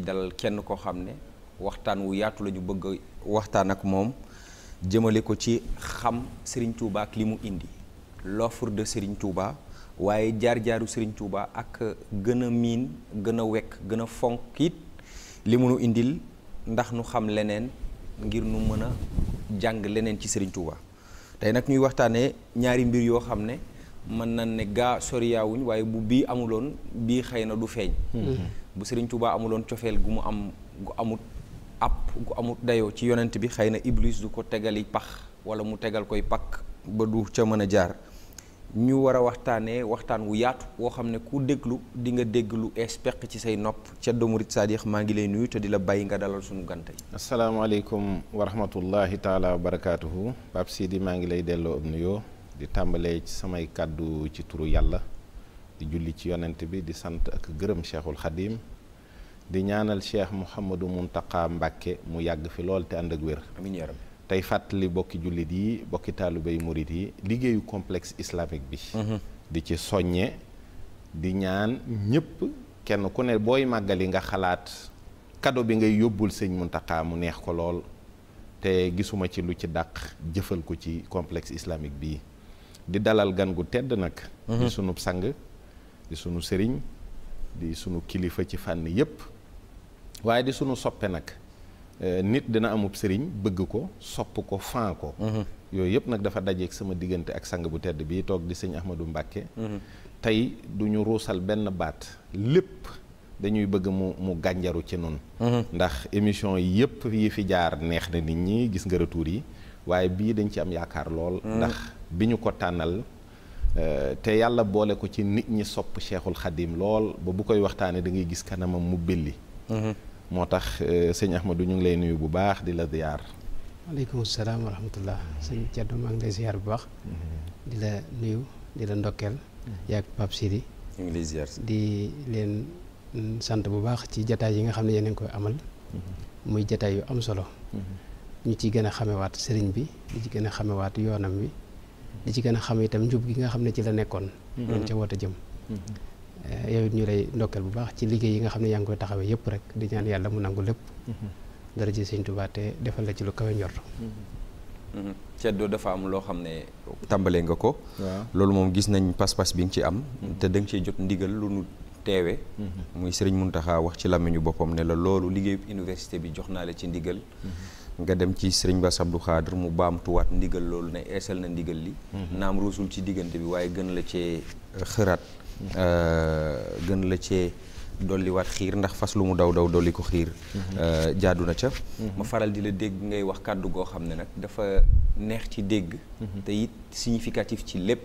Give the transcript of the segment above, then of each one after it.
dalal kenn koo xam ne waxtaan wu yaatu la ñu bëgg waxtaan ak moom jëmale ko ci xam Serigne Touba ak li mu indi l'offre de Serigne Touba waaye jaar-jaaru Serigne Touba ak gën a miin gën a wekk gën a fonk it li mu nu indil ndax nu xam leneen ngir nu mën a jàng leneen ci Serigne Touba tey nag ñuy waxtaanee ñaari mbir yoo xam ne mën nañ ne gaa soriyaawuñ waaye bu bii amuloon bii xëy na du feeñ bu Serigne Touba amuloon cofeel gu mu am gu amut app gu amut dayoo ci yonent bi xëy na Iblis du ko tegali pax wala mu tegal koy pakk ba du ca mën a jaar ñu war a waxtaanee waxtaan wu yaatu woo xam ne ku déglu di nga dégg lu espeq ci say nopp Ceddo Murid Sadikh maa ngi lay nuyu te di la bàyyi nga dalal suñu gante yi. asalaamaaleykum wa rahmatullahi taala wa barakaatuhu. Pape Sidi maa ngi lay delloo am nuyoo di tàmbalee ci samay kàddu ci turu yàlla di julli ci yonent bi di sant ak gërëm Cheikhul Khadim di ñaanal Cheikh Mouhamadou Mountakha Mbacké mu yàgg fi lool te ànd ak wér. amiin yaa rabbi. tey fàttali bokki jullit yi bokki taalibey murit yi liggéeyu complexe islamique bi di ci soññe di ñaan ñëpp kenn ku ne booy màggali nga xalaat cadeau bi ngay yóbbul sëñ Mountakha mu neex ko lool te gisuma ci lu ci dàq jëfal ko ci complexe islamique bii di dalal gan gu tedd nag di sunu sang di sunu sëriñ di sunu kilifa ci fànn yépp waaye di sunu soppe nag nit dina amub sëriñ bëgg ko sopp ko fan ko yooyu yëpp nag dafa dajeeg sama diggante ak sang bu tedd bi toog di sëñ Ahmadou Mbacké tey du ñu ruusal benn baat lépp dañuy bëgg mu gànjaru ci noonu ndax émission yi yëpp yi fi jaar neex na nit ñi gis nga retour yi waaye bii dañ ci am yaakaar lool ndax bi ñu ko tànnal te yàlla boole ko ci nit ñi sopp Cheikhul Khadim lool ba bu koy waxtaane da ngay gis kanamam mu belli moo tax sëñ Ahmadou ñu ngi lay nuyu bu baax di la ziyaar. waaleykum salaam wa rahmatullah sëñ Ceddo maa ngi lay ziyaar bu baax di la nuyu di la ndokkeel yaag Pape Sidi ñu ngi lay ziyaar di leen sant bu baax ci jataay yi nga xam ne yéen a ngi koy amal muy jataay yu am solo ñu ci gën a xamewaat sëriñ bi di ci gën a xamewaat yoonam wi di ci gën a xame itam njub gi nga xam ne ci la nekkoon doon ca woote jëm yow it ñu lay ndokkeel bu baax ci liggéey yi nga xam ne yaa ngi koy taxawee yëpp rek di ñaan yàlla mu nangu lépp dara ji sëñ Tuubaa te defal la ci lu kawe njort Ceddo dafa am loo xam ne tàmbalee nga ko waaw loolu moom gis nañ pas-pas bi nga ci am te da nga cee jot ndigal lu nu teewe muy Sëriñ Mountakha wax ci làmmiñu boppam ne la loolu liggéeyu université bi jox naa la ci ndigal nga dem ci Sëriñ Bass Abdou Khadre mu baamtuwaat ndigal loolu ne eesal na ndigal li naam ruusul ci diggante bi waaye gën la cee xëraat gën la cee dolliwaat xiir ndax fas lu mu daw dolli ko xiir jaadu na ca ma faral di la dégg ngay wax kàddu goo xam ne nag dafa neex ci dégg te it significatif ci lépp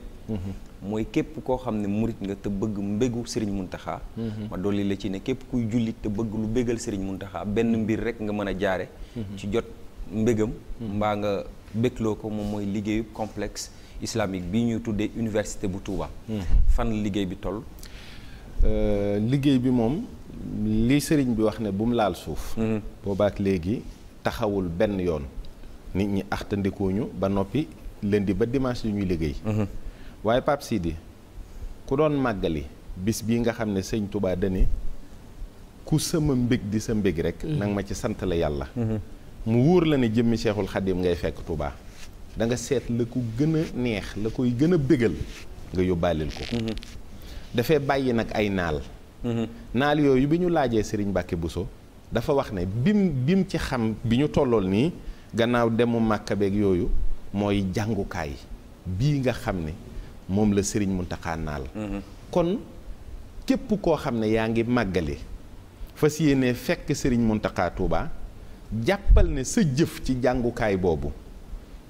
mooy képp koo xam ne murit nga te bëgg mbégu Serigne Mountakha ma dolli la ci ne képp kuy jullit te bëgg lu bégal Serigne Mountakha benn mbir rek nga mën a jaare ci jot mbégam mbaa nga bégloo ko moom mooy liggéeyu complexe islamique bi ñuy tuddee université bu Touba fan liggéey bi toll liggéey bi moom li sëriñ bi wax ne bu mu laal suuf boobaak léegi taxawul benn yoon nit ñi axtandikuñu ba noppi lundi ba dimanche li ñuy liggéey waaye Pape Sidi ku doon màggali bis bii nga xam ne sëñ Touba dani ku sama mbég di sa mbég rek nanga ma ci sant la yàlla mu wóor la ne jëmmi Cheikhul Khadim ngay fekk Touba da nga seet la ko gën a neex la koy gën a bégal nga yóbbaaleel ko dafay bàyyi nag ay naal yooyu bi ñu laajee Serigne Mbacké Bousso dafa wax ne bim ci xam bi ñu tollool nii gannaaw demu Màkka beeg yooyu mooy jàngukaay bii nga xam ne moom la Serigne Mountakha naal kon képp koo xam ne yaa ngi màggali fas yéene fekk Serigne Mountakha Touba jàppal ne sa jëf ci jàngukaay boobu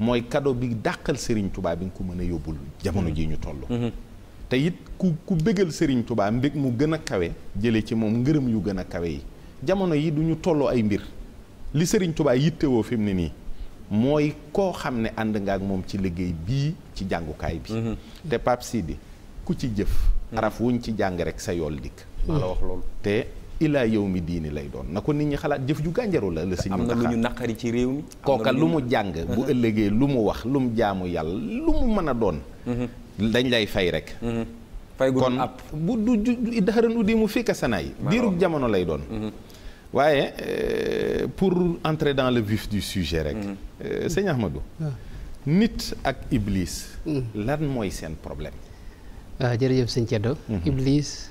mooy cadeau bi dàqal Serigne Touba bi nga ko mën a yóbbul jamono ji ñu toll te it ku bégal Serigne Touba mbég mu gën a kawe jële ci moom ngërëm yu gën a kawe yi jamono yi du ñu tolloo ay mbir li Serigne Touba yittewoo fi mu ne nii mooy koo xam ne ànd nga ak moom ci liggéey bii ci jàngukaay bi te Pape Sidi ku ci jëf araf wuñ ci jàng rek sa yool dikk maa la wax loolu te ilaa yow mi diini lay doon na ko nit ñi xalaat jëf ju gànjaru la Serigne am na Mountakha lu ñu naqari ci réew mi kooka lu mu jàng bu ëllëgee lu mu wax lu mu jaamu yàlla lu mu mën a doon dañ lay fay rek fay gu kon app bu du daxaran uddi mu fikka sanaay diirub jamono lay doon waaye pour entrer dans le vif du sujet rek sëñ Ahmadou nit ak Iblis lan mooy seen problème? waaw jërëjëf sëñ Ceddo. Iblis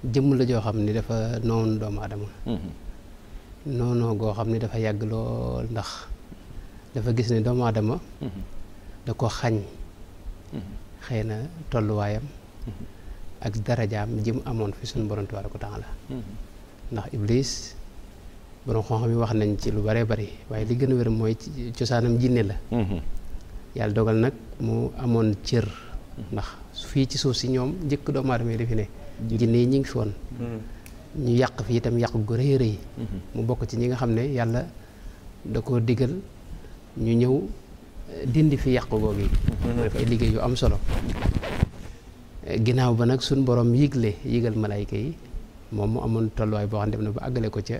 jëmm la joo xam ni dafa noonu doomu aadama noonu goo xam ni dafa yàgg lool ndax dafa gis ne doomu aadama da ko xañ xëy na tolluwaayam ak darajaam jëm amoon fi suñu borom tabaaraka wa taala ndax Iblis borom xam-xam yi wax nañ ci lu bare bari waaye li gën a wér mooy cosaanam jinne la yàlla dogal nag mu amoon cër ndax fii ci suuf si ñoom njëkk doomu aadama yi dafi ne jinne yi ñu ngi fi woon ñu yàq fi itam yàq gu rëy rëy mu bokk ci ñi nga xam ne yàlla da koo digal ñu ñëw dindi fi yàq googu yi def ay liggéey yu am solo ginnaaw ba nag suñ borom yëgal malaayka yi moom mu amoon tolluwaay boo xam ne dem na ba àggale ko ca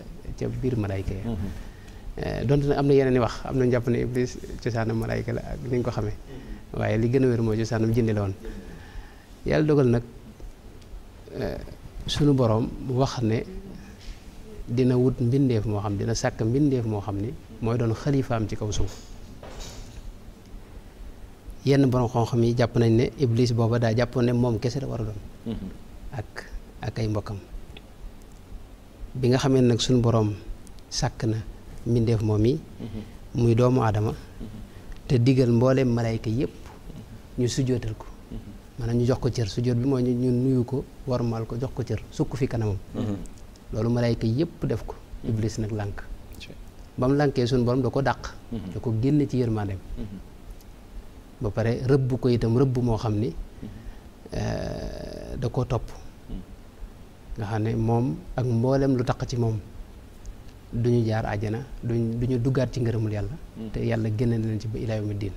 biir malaayka yi donte nag am na yeneen i wax am na jàpp ne Iblis cosaanam malaayka la ak ni ñu ko xamee waaye li gën a wér mooy cosaanam jinne la woon yàlla dogal nag sunu borom wax ne dina wut mbindeef moo xam dina sàkk mbindeef moo xam ni mooy doon xalifaam ci kaw suuf yenn borom xam-xam yi jàpp nañ ne Iblis booba daa jàppoon ne moom kese la war a doon ak ay mbokkam bi nga xamee nag sunu borom sàkk na mbindeef moom yi muy doomu aadama te digal mbooleem malayka yépp ñu sujjootal ko maanaam ñu jox ko cër sujjoot bi mooy ñu nuyu ko warmal ko jox ko cër sukk fi kanamam loolu malayka yépp def ko Iblis nag lànk ba mu lànkee suñu borom da ko dàq da ko génne ci yërmandeem ba pare rëbb ko itam rëbb moo xam ni da koo topp nga xam ne moom ak mboolem lu taq ci moom duñu jaar àjjana duñu duggaat ci ngërëmul yàlla te yàlla génne na leen ci ba ilaa yawmi diin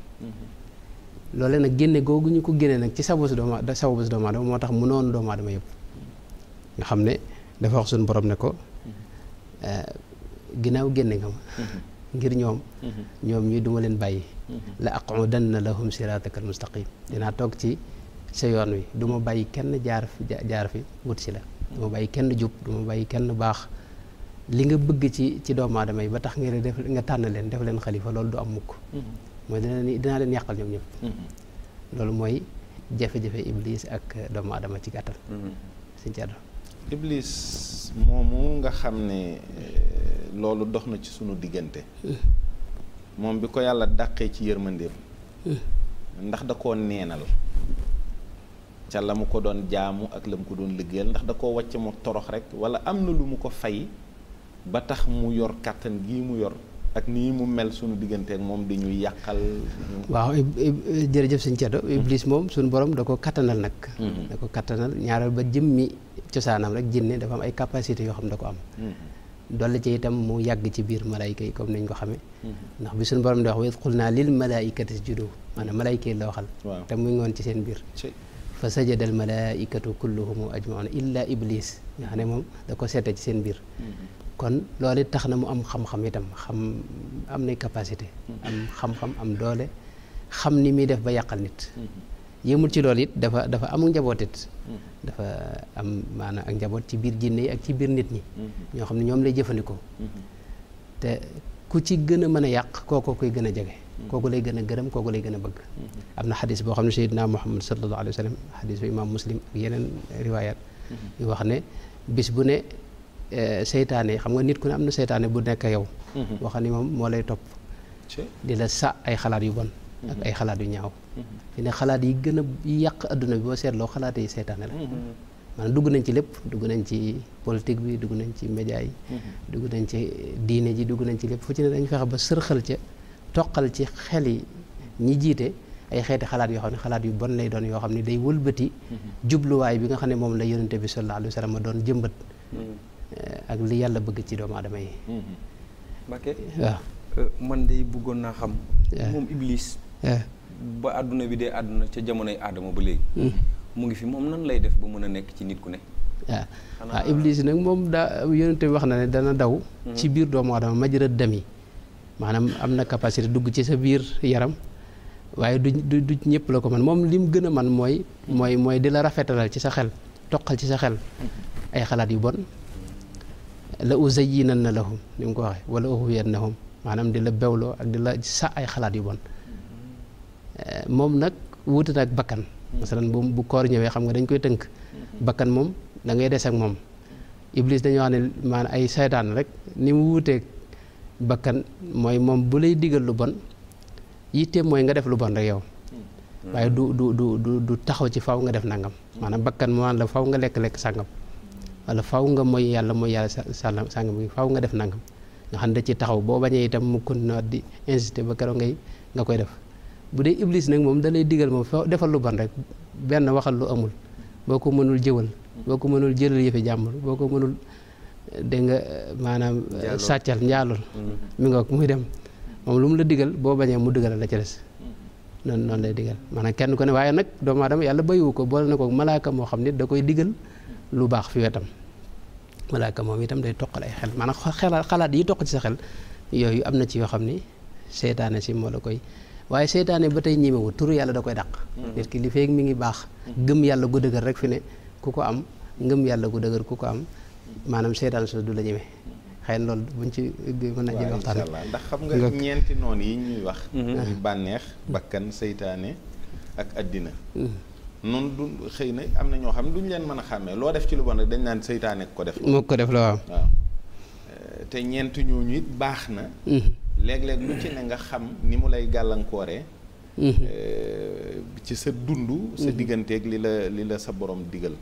loole nag génne googu ñu ko génne nag ci sababu si doomu aadama moo tax mu noonu doomu aadama yëpp nga xam ne dafa wax suñu borom ne ko ginnaaw génne nga ma ngir ñoom ñi duma leen bàyyi la aqudanna lahum siratakal mustaqim dinaa toog ci sa yoon wi du ma bàyyi kenn jaar fi wut si la du ma bàyyi kenn jub du ma bàyyi kenn baax li nga bëgg ci doomu aadama yi ba tax nga tànn leen def leen xalifa loolu du am mukk mooy dinaa leen yàqal ñoom ñëpp loolu mooy jafe-jafe Iblis ak doomu aadama ci gàttal sëñ Thierno Iblis moomu nga xam ne loolu dox na ci sunu diggante moom bi ko yàlla dàqee ci yërmandeem ndax da koo neenal ca la mu ko doon jaamu ak la mu ko doon liggéeyal ndax da koo wàcce mu torox rek wala am na lu mu ko fay ba tax mu yor kàttan gii mu yor ak nii mu mel sunu diggante ak moom di ñuy yàqal. waaw jërëjëf sëñ Thierno Iblis moom suñu borom da ko kattanal nag. da ko kattanal ñaaral ba jëmmi cosaanam rek jinne dafa am ay capacité yoo xam da ko am. dolli ci itam mu yàgg ci biir malaayka yi comme niñ ko xamee. ndax bi suñu borom di wax wa iz qulnaa lil malaaikati isjudu maanaam malaayka yi la waxal. te mu ngi woon ci seen biir. fa sajada al malaaikatu kulluhum ajmaun illa Iblis nga xam ne moom da ko seete ci seen biir. kon loolu it tax na mu am xam-xam itam am nay capacité am xam-xam am doole xam ni muy def ba yàqal nit yëmul ci loolu it dafa amul njaboot it dafa am maanaam ak njaboot ci biir jinne yi ak ci biir nit ñi ñoo xam ne ñoom lay jëfandikoo te ku ci gën a mën a yàq kooku koy gën a jege kooku lay gën a gërëm kooku lay gën a bëgg am na xadis boo xam ne Seydina Muhammad sallallahu alayhi wa sallam xadis bu imaam Muslim ak yeneen riwaayaat yu wax ne bis bu ne seytaane xam nga nit ku ne am na seytaane bu nekk yow boo xam ne moom moo lay topp di la sa ay xalaat yu bon ak ay xalaat yu ñaaw fi ne xalaat yi gën a yàq adduna bi boo seetloo xalaat yi seytaane la maanaam dugg nañ ci lépp dugg nañ ci politique bi dugg nañ ci média yi dugg nañ ci diine ji dugg nañ ci lépp fu ci ne dañ fexe ba sërxal ca toqal ci xel yi ñi jiite ay xeeti xalaat yoo xam ne xalaat yu bon lay doon yoo xam ne day wëlbati jubluwaay bi nga xam ne moom la yonente bi sallallahu alayhi wa sallam doon jëmbat ak li yàlla bëgg ci doomu aadama yi. Mbacké waaw man de bëggoon naa xam. moom Iblis. ba àdduna bi dee àdduna ca jamonoy aadama ba léegi. mu ngi fi moom nan lay def ba mën a nekk ci nit ku ne. waaw Iblis nag moom daa yonente bi wax na ne dana daw. ci biir doomu aadama majra dami maanaam am na capacité dugg ci sa biir yaram waaye du ñëpp la ko man moom lim gën a man mooy di la rafetalal ci sa xel toqal ci sa xel ay xalaat yu bon la uzayyinanna lahum ni mu ko waxee wala ughwiyannahum maanaam di la bewloo ak di la sa ay xalaat yu bon moom nag wuute ak bakkan masalan bu koor ñëwee xam nga dañ koy tënk bakkan moom da ngay des ak moom iblis dañoo wax ne maanaam ay saytaan rek ni mu wuuteeg bakkan mooy moom bu lay digal lu bon yitteem mooy nga def lu bon rek yow waaye du taxaw ci faw nga def nangam maanaam bakkan moo la faw nga lekk-lekk sàngam wala faw nga mooy yàlla sàngam bi faw nga def nangam nga xam ne da ci taxaw boo bañee itam mu continuer di insister ba keroog nga koy def bu dee iblis nag moom da lay digal moom faw defal lu bon rek benn waxal lu amul boo ko mënul jëwal boo ko mënul jëlal yëfi jàmbur boo ko mënul dégg nga maanaam sàccal njaalul mi nga muy dem moom lu mu la digal boo bañee mu digal la ca des noonu lay digal maanaam kenn ko ne waaye nag doomu aadama yàlla bayiwu ko boole na ko malaaka moo xam ne da koy digal lu baax fi wetam malaaka moom itam day toqal ay xel maanaam xalaat yi toq ci sa xel yooyu am na ci yoo xam ni seytaane si moo la koy waaye seytaane ba tey ñimewu turu yàlla da koy dàq nit ki li feeg mi ngi baax gëm yàlla gu dëgër rek fi ne ku ko am ngëm yàlla gu dëgër ku ko am maanaam seytaane so du la ñeme xëy na loolu buñ ci mën na jël waxtaan ndax xam nga ñeenti noonu yi ñuy wax muy bànneex bakkan seytaane ak addina noonu du xëy na am na ñoo xam ne duñ leen mën a xàmmee loo def ci lu bon rek dañ naan seytaane ko def moo ko def la waaw te ñeent ñooñu it baax na léeg-léeg lu ci ne nga xam ni mu lay gàllankooree ci sa dund sa digganteeg li la sa borom digal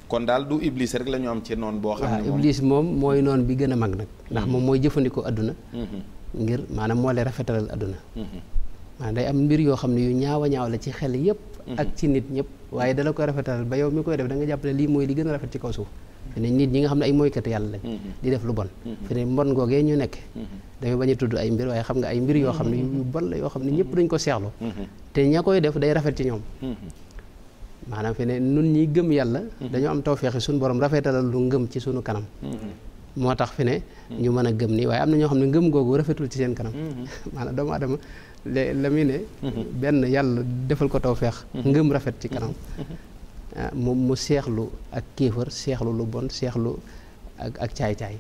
kon daal du iblis rek la ñu am ci noonu boo xam ne moom iblis moom mooy noonu bi gën a mag nag ndax moom mooy jëfandikoo adduna ngir maanaam moo lay rafetalal adduna maanaam day am mbir yoo xam ne yu ñaaw a ñaaw la ci xel yëpp ak ci nit ñëpp waaye dala koy rafetalal ba yow mi koy def da nga jàpp ne lii mooy li gën a rafet ci kaw suuf fi ne nit ñi nga xam ne ay mooykat yàlla lañ di def lu bon fi ne mbon googee ñu nekk damay bañ a tudd ay mbir waaye xam nga ay mbir yoo xam ne yu bon la yoo xam ne ñëpp dañ ko seexlu te ña koy def day rafet ci ñoom maanaam fi ne nun ñi gëm yàlla dañoo am tawfeex suñu borom rafetalal lu ngëm ci suñu kanam moo tax fi ne ñu mën a gëm nii waaye am na ñoo xam ne ngëm googu rafetul ci seen kanam maanaam doomu adama la muy ne benn yàlla defal ko tawfeex ngëm rafet ci kanam mu seexlu ak kéefër seexlu lu bon seexlu ak caay-caay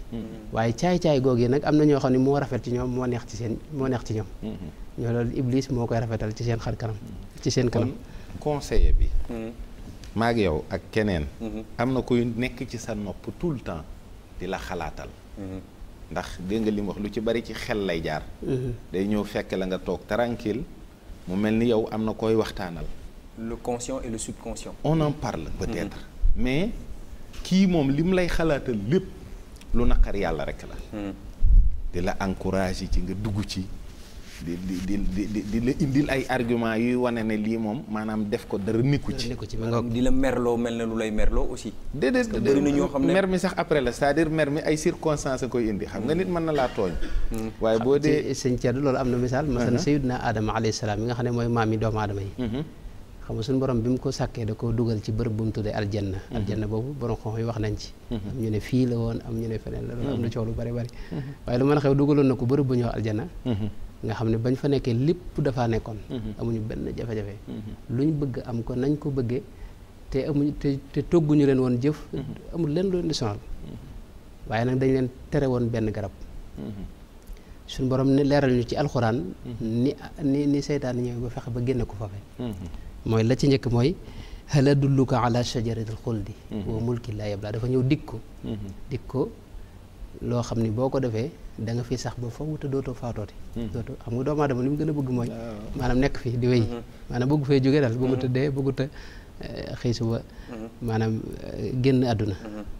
waaye caay-caay googu yi nag am na ñoo xam ne moo rafet ci ñoom moo neex ci ñoom ñoo loolu iblis moo koy rafetal ci seen xar kanam ci seen kanam conseiller bi maag yow ak keneen am na koy nekk ci sa nopp tout le temps di la xalaatal ndax dégg nga li mu wax lu ci bari ci xel lay jaar day ñëw fekk la nga toog tranquille mu mel ni yow am na koy waxtaanal le conscient et le subconscient on en parle peut-être mais kii moom li mu lay xalaatal lépp lu naqar yàlla rek la di la encourager ci nga dugg ci di la indil ay argument yuy wane ne lii moom maanaam def ko dara nekku ci di la merloo mel na lu lay merloo aussi déedéet bëri na ñoo xam ne mer mi sax après la c'est-à-dire mer mi ay circonstances a koy indi xam nga nit mën na laa tooñ waaye boo dee sëñ Thierno loolu am na misaal masalan Sayyidina Adama alayhi salaam yi nga xam ne mooy maam yi doomu aadama yi xam nga suñu borom bi mu ko sàkkee da ko dugal ci bërëb bu mu tuddee aljanna aljanna boobu borom xam yi wax nañ ci am ñu ne fii la woon am ñu ne feneen la loolu am na coow lu bari bari waaye lu mën a xew dugaloon na ko bërëb bu ñëw aljanna nga xam ne bañ fa nekkee lépp dafaa nekkoon amuñu benn jafe-jafe luñ bëgg am ko nañ ko bëggee te amuñu te togguñu leen woon jëf amul leen lu leen di sonal waaye nag dañ leen tere woon benn garab suñu borom ne leeral ñu ci alxuraan ni seytaan ñëw ba fexe ba génne ko fafe mooy la ci njëkk mooy hal adulluka ala shajaratil xuldi wa mulki laa yablaa dafa ñëw dik ko loo xam ni boo ko defee da nga fi sax ba faw te dootoo faatooti dootoo xam nga doomu aadama li mu gën a bëgg mooy maanaam nekk fi di wéy maanaam bëgg fee jógee daal bëggut a dee bëggut a xëy suba maanaam génn àdduna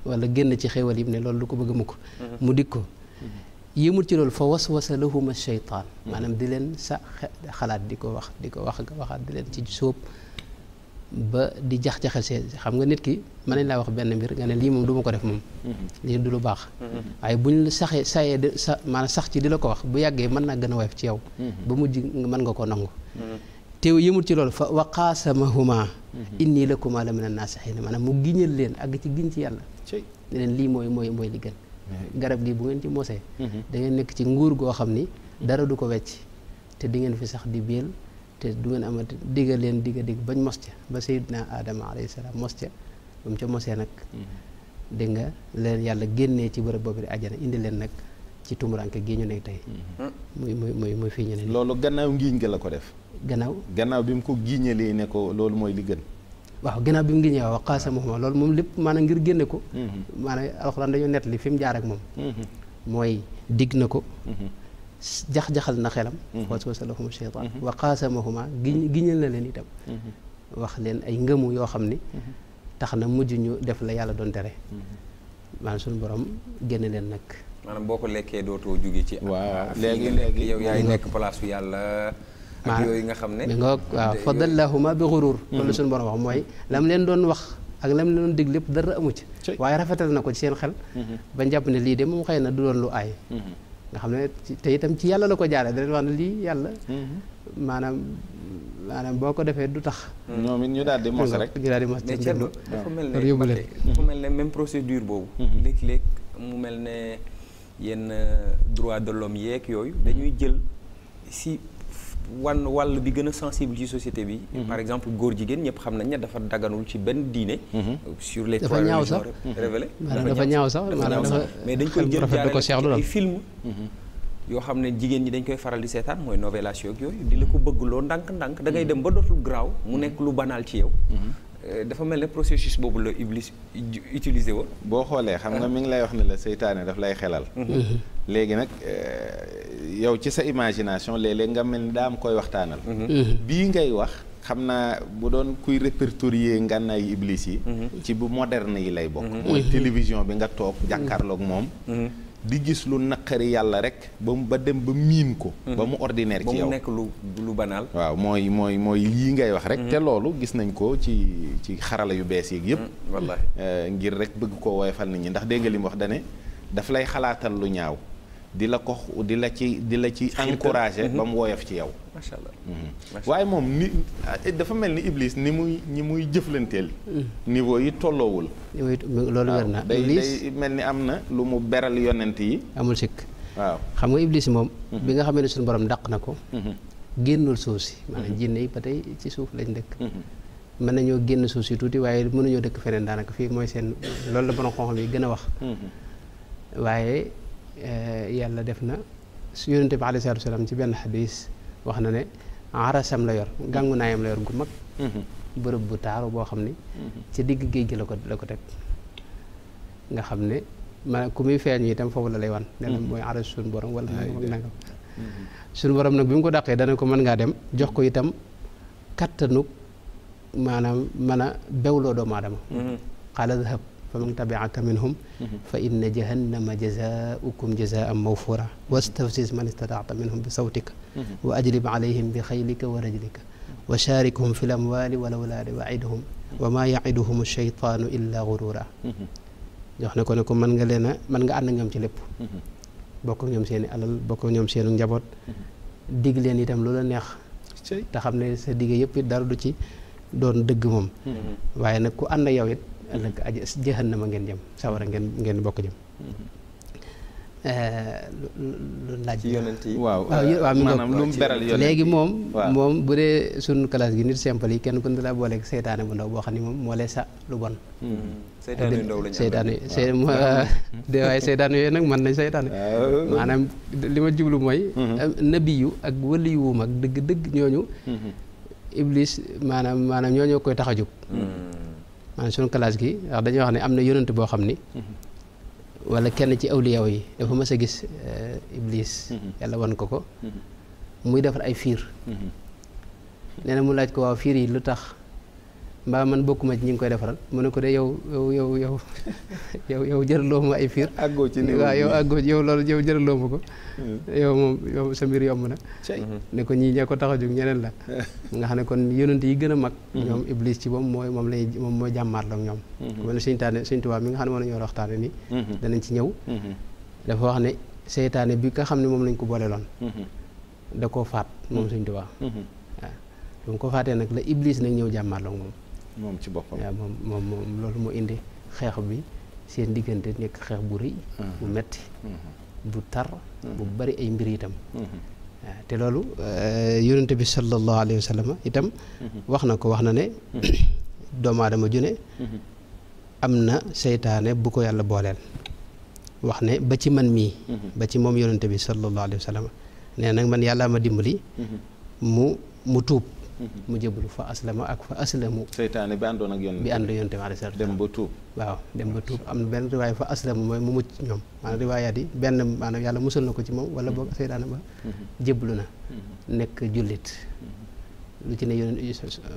wala génn ci xéewal yi ne loolu du ko bëgg mukk mu dik ko yëmul ci loolu fa waswasa lahuma sheytaan maanaam di leen sa xalaat di ko waxaat di leen ci sóob ba di jax-jaxal see xam nga nit ki mën nañ laa wax benn mbir nga ne lii moom du ma ko def moom lii du lu baax waaye buñ la maanaam sax ci di la ko wax bu yàggee mën naa gën a woyof ci yow ba mujj mën nga ko nangu teew yëmul ci loolu fa wa qaasamahuma inni lakuma la mina naasihiin maanaam mu giñal leen àgg ci giñ ci yàlla ne leen lii mooy li gën garab gi bu ngeen ci mosee da ngeen nekk ci nguur goo xam ni dara du ko wecc te di ngeen fi sax di béel te du ngeen amati digga leen digg bañ mos ca ba Seydina Adama alayhi salaam mos ca ba mu ca mosee nag dégg nga leen yàlla génnee ci bërëb boobu di àjjana indi leen nag ci tumuranke gi ñu nekk tey muy fii ñu ne loolu gannaaw ngiiñ ga la ko def gannaaw bi mu ko giiñalee ne ko loolu mooy li gën waaw gannaaw bi mu ngi ñëw wax qaasamahumaa loolu moom lépp maanaam ngir génne ko maanaam alxuraan dañoo nett li fi mu jaar ak moom mooy digg na ko jax-jaxal na xelam waswasa lahum shaytaan wa qaasamahumaa giñal na leen itam wax leen ay ngëmu yoo xam ni tax na mujj ñu def la yàlla doon tere maanaam suñu borom génne leen nag maanaam boo ko lekkee dootoo jóge ci waaw léegi yow yaay nekk place su yàlla ak yooyu nga xam ne mi nga waaw fadallahuma bi xuruur loolu suñu borom wax mooy lam leen doon wax ak lam leen doon dig lépp dara amu ci waaye rafetal na ko ci seen xel ba jàpp ne lii de moom xëy na du doon lu aay nga xam ne te itam ci yàlla la ko jaare da leen wax ne lii yàlla maanaam boo ko defee du tax ñoom it ñu daal di mos rek ñu daal di mos mais Thierno dafa mel ne même procédure boobu léeg-léeg mu mel ne yenn droit de l'homme yeeg yooyu dañuy jël si wàll bi gën a sensible ci société bi par exemple góor jigéen ñëpp xam nañ ne dafa daganul ci benn diine sur les trois religions révélées dafa ñaaw sax mais dañ koy jël jaarale ci ay film yoo xam ne jigéen ñi dañ koy faral di seetaan mooy novelas yooyu di la ko bëgg loo ndànk-ndànk da ngay dem ba dootul graaw mu nekk lu banal ci yow dafa mel ne processus boobu la Iblis utilisé woon boo xoolee xam nga mi ngi lay wax ne la seytaane daf lay xelal léegi nag yow ci sa imagination léeg-léeg nga mel ni daa am koy waxtaanal bii ngay wax xam naa bu doon kuy répertorier ngànnaay Iblis yi ci bu moderne yi lay bokk mooy télévision bi nga toog jàkkaarloog moom di gis lu naqari yàlla rek ba dem ba miin ko ba mu ordinaire ci yow ba mu nekk lu banal waaw mooy lii ngay wax rek te loolu gis nañ ko ci xarala yu bees yi yëpp wallaahi ngir rek bëgg koo woyofal nit ñi ndax dégg nga li mu wax dane daf lay xalaatal lu ñaaw di la ci encouragé ba mu woyof ci yow macha allah waaye moom ni dafa mel ni Iblis ni muy jëflanteel niveau yi tolloowul loolu wér na day mel ni am na lu mu beral yonent yi amul sikk waaw xam nga Iblis moom bi nga xamee ne suñu borom dàq na ko génnul suuf si maanaam jinne yi ba tey ci suuf lañ dëkk mën nañoo génn suuf si tuuti waaye mënuñoo dëkk feneen daanaka fii mooy seen loolu la borom xam-xam yi gën a wax waaye yàlla def na su yonente bi alayhi salaatu wa salaam ci benn xadis wax na ne arasam la yor gàngu naayam la yor gu mag bërëb bu taaru boo xam ni ci digg géej gi la ko teg nga xam ne ma ku muy feeñ itam foofu la lay wan ne la mooy aras suñu borom wala nangam suñu borom nag bi mu ko dàqee dana ko mën ngaa dem jox ko itam kattanug maanaam mën a bewloo doomu aadama qaala dhhab fa man tabi'aka minhum fa inna jahannama jazaa'ukum jazaa'an mawfuura wastafziz man istata'ta minhum bi sawtika wa ajlib alayhim bi xaylika wa rajlika wa shaarikhum fi l amwaali wal awlaadi wa idhum wa maa ya'iduhum ash-shaytaanu illaa ghuruura jox ne ko mën nga leen a mën nga ànd ñoom ci lépp bokk ak ñoom seeni alal bokk ak ñoom seenu njaboot dig leen itam lu la neex te xam ne sa digg yëpp it dara du ci doon dëgg moom waaye nag ku ànd ak yow it ëllëg aji jahannama ngeen jëm sawara ngeen bokk jëm lu laaj ci yonent yi waaw mi maanaam lu mu beral yonent léegi moom bu dee suñu classe gi nit simple yi kenn ku ne la booleeg seytaane bu ndaw boo xam ne moom moo lay sa lu bon seytaane yu ndaw lañu waaye seytaane yooyu nag mën nañ seytaane maanaam li ma jublu mooy nabiyu ak waliyu mag dëgg ñooñu Iblis maanaam ñooñoo koy tax a jóg maanaam suñu classe gi wax dañuy wax ne am na yonent boo xam ni wala kenn ci awliyaw yi dafa mës a gis Iblis yàlla wan ko muy defar ay fiir nee na mu laaj ko waaw fiir yi lu tax mbaa man bokkuma ci ñi ngi koy defaral mu ne ko de yow jëraloo ma ay fiir àggoo ci waaw yow àggoo yow loolu yow jëraloo ma ko yow sa mbir yomb na ne ko ñii ñee ko tax a jóg ñeneen la nga xam ne kon yonent yi gën a mag ñoom Iblis ci moom mooy jàmmaarloo ak ñoom ku mel ne Sëñ Tuubaa mi nga xam ne moom la ñu war a waxtaane nii danañ ci ñëw dafa wax ne seytaane bi nga xam ne moom lañ ko booleeloon da koo faat moom Sëñ Tuubaa waaw bu mu ko faatee nag la Iblis nag ñëw jàmmaarloo ak moom ci boppam waaw moom loolu moo indi xeex bi seen diggante nekk xeex bu rëy bu metti bu tar bu bari ay mbir itam waaw te loolu yonent bi sallallahu alayhi wa sallam itam wax na ne doomu aadama ju ne am na seytaane bu ko yàlla booleel wax ne ba ci man mii ba ci moom yonente bi sallallahu alayhi wa sallam nee nag man yàllaa ma dimbali mu tuub mu jébbalu fa aslama ak fa aslamu seytaane bi àndoon ak yonente bi alayhi salaatu dem ba tuub waaw dem ba tuub am na benn riwaay fa aslamu mooy mu mucc ñoom maanaam riwaayaat yi benn maanaam yàlla musal na ko ci moom wala boog seytaane ba jébbalu na nekk jullit lu ci ne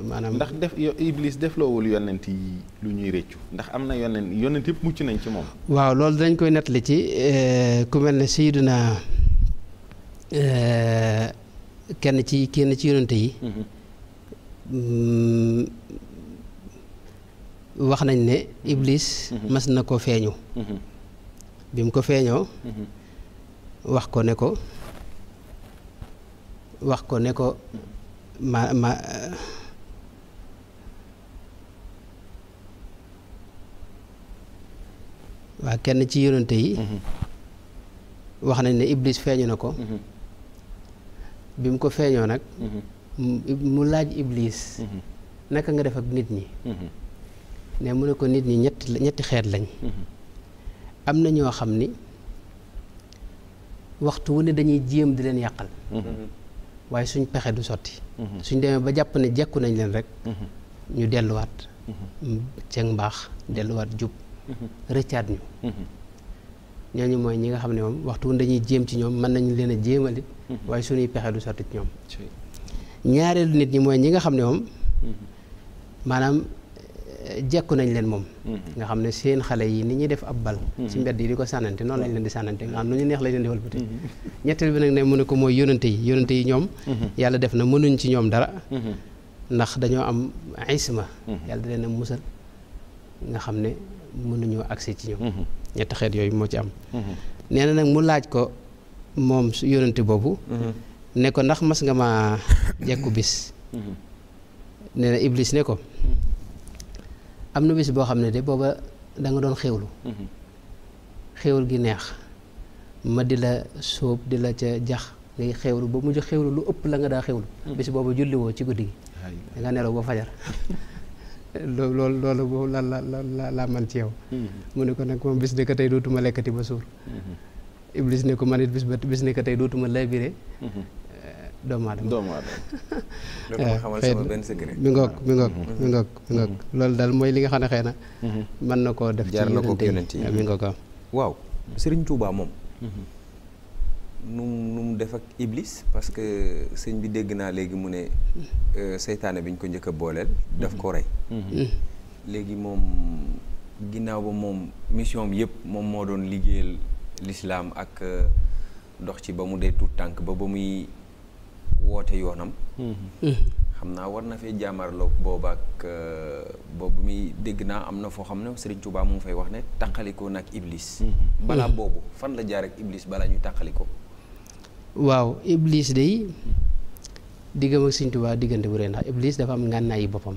maanaam ndax Iblis defloowul yonent yi lu ñuy réccu ndax am na yonent yëpp mucc nañ ci moom. waaw loolu dañ koy nettali ci ku mel ne Sayyiduna kenn ci yonent yi wax nañ ne Iblis mas na ko feeñu bi mu ko feeñoo wax ko ne ko waa kenn ci yonente yi wax nañ ne Iblis feeñu na ko bi mu ko feeñoo nag mu laaj Iblis naka nga def ak nit ñi ne mu ne ko nit ñi ñetti xeet lañ am na ñoo xam ni waxtu wu ne dañuy jéem di leen yàqal waaye suñ pexe du sotti suñ demee ba jàpp ne jekku nañ leen rek ñu delluwaat ceeg mbaax delluwaat jub rëccaat ñu ñooñu mooy ñi nga xam ne moom waxtu dañuy jéem ci ñoom mën nañu leen a jéemalit waaye suñuy pexe du sotti ci ñoom ñaareelu nit ñi mooy ñi nga xam ne moom maanaam jekku nañ leen moom nga xam ne seen xale yi ni ñuy def ab bal ci mbedd yi di ko sànnante noonu lañ leen di sànnante nga xam nu ñu neex lañ leen di wëlbati ñetteel bi nag ne mu ne ko mooy yonante yi ñoom yàlla def na mënuñ ci ñoom dara ndax dañoo am isma yàlla da leen a musal nga xam ne mënuñoo agsi ci ñoom ñetti xeet yooyu moo ci am nee na nag mu laaj ko moom yonante boobu ne ko ndax mas nga ma jekku bis nee na Iblis ne ko am na bis boo xam ne de booba da nga doon xewlu xewul gi neex ma di la sóob di la ca jax ngay xewlu ba mujj xewlu lu ëpp la nga daa xewlu bis booba julliwoo ci guddi gi da nga nelaw ba fajar loolu boobu la man ci yow mu ne ko nag moom bis ne ko tey dootuma lekkati ba suur Iblis ne ko man it bis ne ko tey dootuma labiré doomu aadama dama xamal sama benn secret mi ngoog loolu daal mooy li nga xam ne xëy na mën na koo def ci yonent yi mi ngoog waaw Sëriñ Tuubaa moom nu mu def ak Iblis parce que sëñ bi dégg naa léegi mu ne seytaane bi ñu ko njëkk a booleel daf ko rey léegi moom ginnaaw ba moom mission bi yëpp moom moo doon liggéeyal lislaam ak dox ci ba mu dee tuut tànk ba muy woote yoonam xam naa war na fee jaamarloo boobaak boobu muy dégg naa am na foo xam ne Serigne Touba mu fay wax ne tàqalikoo nag Iblis balaa boobu fan la jaar ak Iblis balaa ñu tàqalikoo waaw Iblis day diggam ak Serigne Touba diggante bu rëy ndax Iblis dafa am ngànnaay yi boppam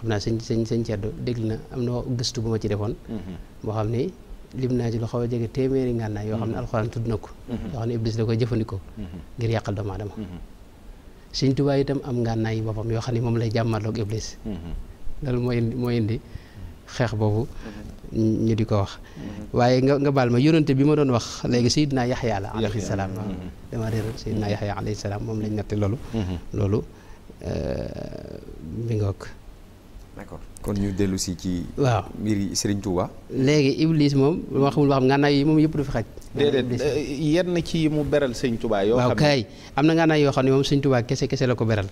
xam naa sëñ Ceddo dégg na am na gëstu bu ma ci defoon boo xam ne lim naa ci lu xaw a jege téeméeri ngànnaay yoo xam ne alxuraan tudd na ko yoo xam ne Iblis da koy jëfandikoo ngir yàqal doomu aadama Sëñ Tuubaa itam am ngànnaay boppam yoo xam ne moom lay jàmmarloog Iblis loolu mooy indi xeex boobu ñu di ko wax waaye nga baal ma yonante bi ma doon wax léegi Seydina Yaxya la alayhi salaam waaw dama réer Seydina Yaxya alayhi salaam moom lañ netti loolu mi ngoog d'accord kon ñu dellu si ci waaw mbiri Sëriñ Tuubaa léegi Iblis moom ma xamul ba xam ngànnaay yi moom yëpp du fi xaj déedéet yenn ci mu beral Sëñ Tuubaa yoo xam ne waaw kay am na ngànnaay yoo xam ne moom Sëñ Tuubaa kese la ko beral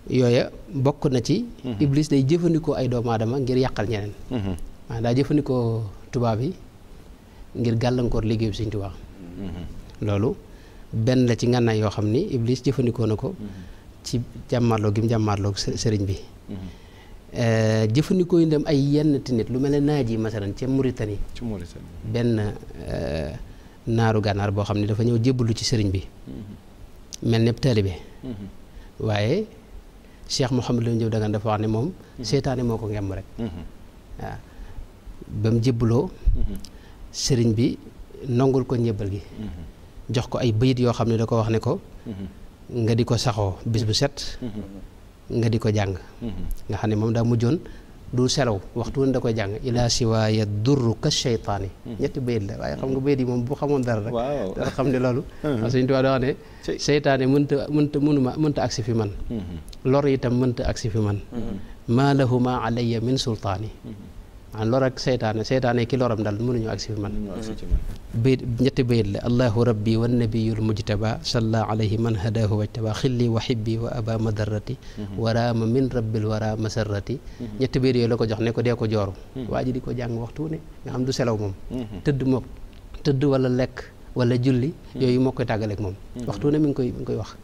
yooya bokk na ci Iblis day jëfandikoo ay doomu aadama ngir yàqal ñeneen waaw daa jëfandikoo tubaab yi ngir gàllankoor liggéeyu Sëñ Tuubaa loolu benn la ci ngànnaay yoo xam ni Iblis jëfandikoo na ko ci jàmmarloo gi mu jàmmarloo sëriñ bi jëfandikoo yi dem ay yenn nit lu mel ne naaj yi masalan ca Mauritanie benn naaru gànnaar boo xam ne dafa ñëw jébbalu ci sëriñ bi mel ne taalibe waaye Cheikh Mouhamadou Lamine Diop Dagana dafa wax ne moom seetaane moo ko ngemb rek waaw ba mu jébbaloo sëriñ bi nongul ko njébbal gi jox ko ay bayit yoo xam ne da ko wax ne ko nga di ko saxoo bis bu set nga di ko jàng nga xam ne moom daa mujjoon du selaw waxtu woon da koy jàng ila siwaaya durru ka sheytaani ñetti bayit la waaye xam nga bayit yi moom bu xamoon dara rek dara xam ne loolu Sëñ Tuubaa da wax ne seytaane mënta agsi fi man lor itam mënta agsi fi man maa lahu ma alayya min sultaani an lor ak seytaane ki loram daal mënuñu agsi fi man bayit ñetti bayit la allahu rabbi wa nabiyul mujtaba salla alayhi man hadahu wajtaba xilli wa xibbi wa aba madarrati waraama min rabbil wara masarrati ñetti bayit yooyu la ko jox ne ko dee ko jooru waa ji di ko jàng waxtu ne nga xam du selaw moom tëdd wala lekk wala julli yooyu moo koy tàggaleeg moom waxtu ne mi ngi koy wax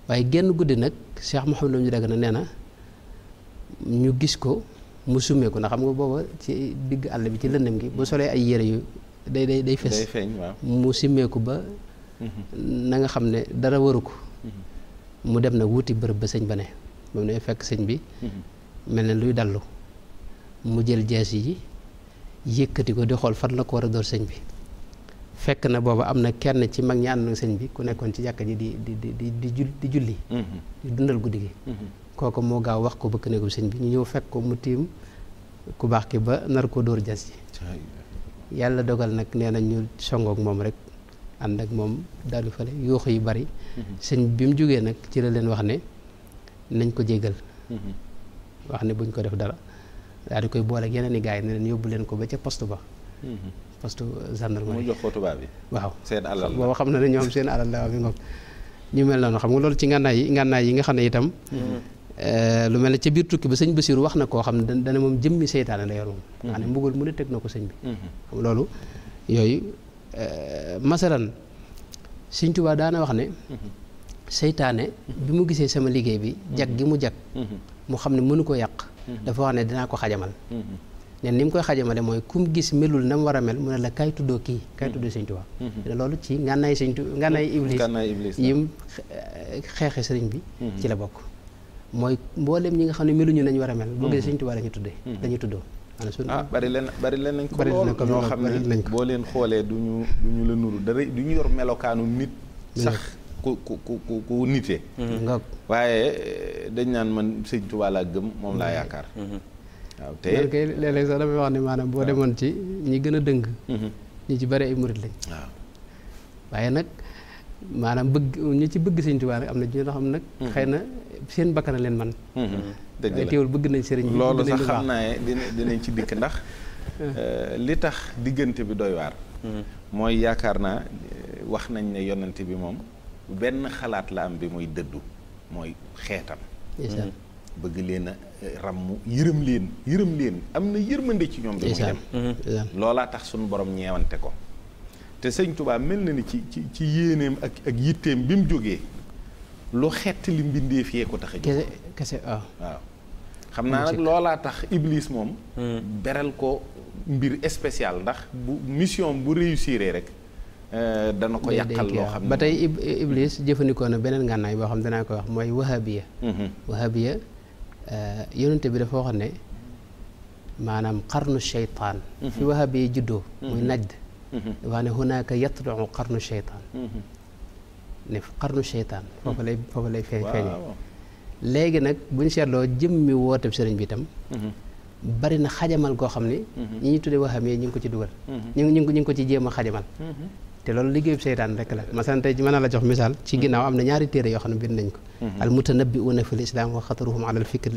waaye genn guddi nag Cheikh Mouhamadou ñu dagg na nee na ñu gis ko mu summeeku ndax xam nga booba ci digg àll bi ci lëndëm gi bu solee ay yére yu day fes mu simmeeku ba na nga xam ne dara waru ko mu dem nag wuti bërëb ba sëñ ba ne moom ne fekk sëñ bi mel ne luy dallu mu jël jees yi yëkkati ko di xool fan la ko war a door sëñ bi fekk na booba am na kenn ci mag ñi ànd na sëñ bi ku nekkoon ci jàkka ji di julli di dundal guddi gi kooku moo gaaw wax ko bëkk néegu sëñ bi ñu ñëw fekk ko mu tiim ku baax ki ba nar ko dóor jas ji yàlla dogal nag nee na ñu songook moom rek ànd ak moom daal di fale yuuxu yu bari sëñ bi mu jógee nag ci la leen wax ne nañ ko jéggal wax ne buñ ko def dara daal di koy boole ak yeneen i gars yi ne leen yóbbu leen ko ba ca poste ba poste gendarmerie mu jox ko tubaab bi waaw seen alal booba xam na ne ñoom seen alal la bi ngoom ñu mel noonu xam nga loolu ci ngànnaay yi nga xam ne itam lu mel ne ca biir tukki ba sëñ Basiru wax na koo xam ne dana moom jëmmi seytaane la yor moom xam ne mbugal mu ne teg na ko sëñ bi xam loolu yooyu masalan Sëñ Tuubaa daana wax ne seytaane bi mu gisee sama liggéey bi jag gi mu jag mu xam ne mënu ko yàq dafa wax ne dinaa ko xajamal ne ni mu koy xajamale mooy kum gis melul na mu war a mel mu ne la kaay tuddoo kii kaay tuddoo Sëñ Tuubaa loolu ci ngànnaay iblis yim xeexe sëriñ bi ci la bokk mooy mboolem ñi nga xam ne meluñu nañ war a mel boo gisee Sëñ Tuubaa lañu tuddee dañuy tuddoo bari leen nañ ko lool ñoo xam ne boo leen xoolee duñu la nuru dara duñu yor melokaanu nit sax ku nitee waaye dañ naan man Sëñ Tuubaa laa gëm moom laa yaakaar waaw te léeg-léeg sax damay wax ne maanaam boo demoon ci ñi gën a dëng ñi ci bari ay murit lañ waaw waaye nag maanaam ñi ci bëgg Sëñ Tuubaa nag am na ñoo xam nag xëy na seen bakkan leen man dëgg la teewul bëgg nañ sëriñ bi loolu sax xam naa dinañ ci dikk ndax li tax diggante bi doy waar mooy yaakaar naa wax nañ ne yonante bi moom benn xalaat la am bi muy dëddu mooy xeetam bëgg leen a ràmm yërëm leen am na yërmande ci ñoom bi muy dem loolaa tax suñu borom ñeewante ko te Sëñ Tuubaa mel na ni ci yéeneem ak yitteem bi mu jógee lu xett li mbindeef yee ko tax a jóg kese waaw xam naa nag loolaa tax Iblis moom beral ko mbir spécial ndax bu mission bu réussir rek dana ko yàqal loo xam ne ba tey Iblis jëfandikoo na beneen ngànnaay boo xam ne danaa ko wax mooy wahabiya yonente bi dafa waxoon ne maanaam xarnu sheytaan fi wahabiya juddoo muy najd dafa wax ne hunaaka yatlu'u xarnu sheytaan ne xarnu sheytaan foofu lay feeñe léegi nag bu ñu seetloo jëmmi wooteeb sëriñ bi itam bari na xajamal goo xam ne ñi ñuy tuddee wahabiya ñu ngi ko ci dugal ñu ngi ko ci jéem a xajamal te loolu liggéeyub seytaan rek la masalan tey mën na la jox misaal ci ginnaaw am na ñaari téere yoo xam ne bind nañ ko al mutanabbi'una fil islam wa xataruhum ala al fikr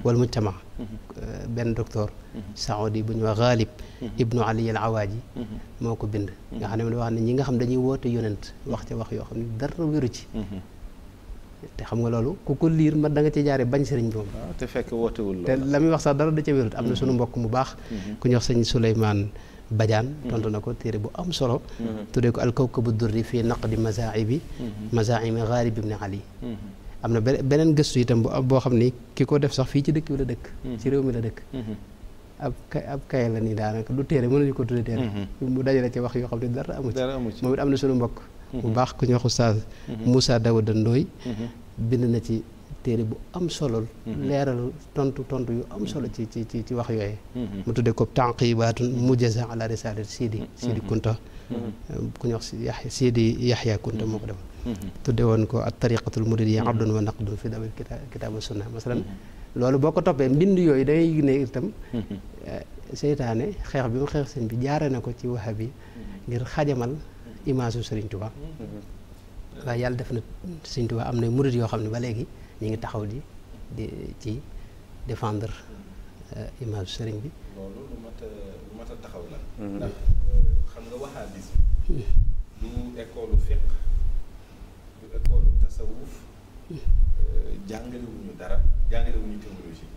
wal mujtama benn docteur saoudi bu ñu wax Ghalib ibnu Ali al Awaaji moo ko bind nga xam ne da wax ne ñi nga xam dañuy woote yonent wax ca wax yoo xam ne dara wéru ci te xam nga loolu ku ko liir ma da nga ci jaare bañ sëriñ bi moom te fekk wootewul te la muy wax sax dara da ca wérut am na sunu mbokk mu baax ku ñu wax sëñ Souleymane Badiane tontu na ko téere bu am solo tuddee ko alkawkabu durri fii naqdi mazaa'ibi Ghalib ibn Ali am na beneen gëstu itam boo xam ni ki ko def sax fii ci dëkk bi la dëkk ci réew mi la dëkk ab kay la nii daanaka du téere mënuñu ko tuddee téere mu dajale ci wax yoo xam ne dara amu ci moom it am na sunu mbokk bu baax ku ñu wax Oustaz Moussa Daouda Ndoye bind na ci téere bu am solo leeral tontu yu am solo ci wax yooyee mu tudde ko tanqibaatun mujaza ala risalat Sidi Kunta ku ñu wax Sidi Yaxya Kunta moo ko defoon tudde woon ko at tariqatul muridiyya abdun wa naqdun fi dawil kitaabu sunna masalan loolu boo ko toppee mbind yooyu dangay ne itam seytaane xeex bi mu xeex sëñ bi jaare na ko ci wahabi ngir xajamal image u Sëriñ Tuubaa waaye yàlla def na Sëriñ Tuubaa am na murid yoo xam ne ba léegi ñu ngi taxaw di ci défendre image sëriñ bi. loolu lu mat a taxaw la. ndax xam nga wahabisme du école fiqh du école tasawuf jàngalewuñu dara jàngalewuñu théologie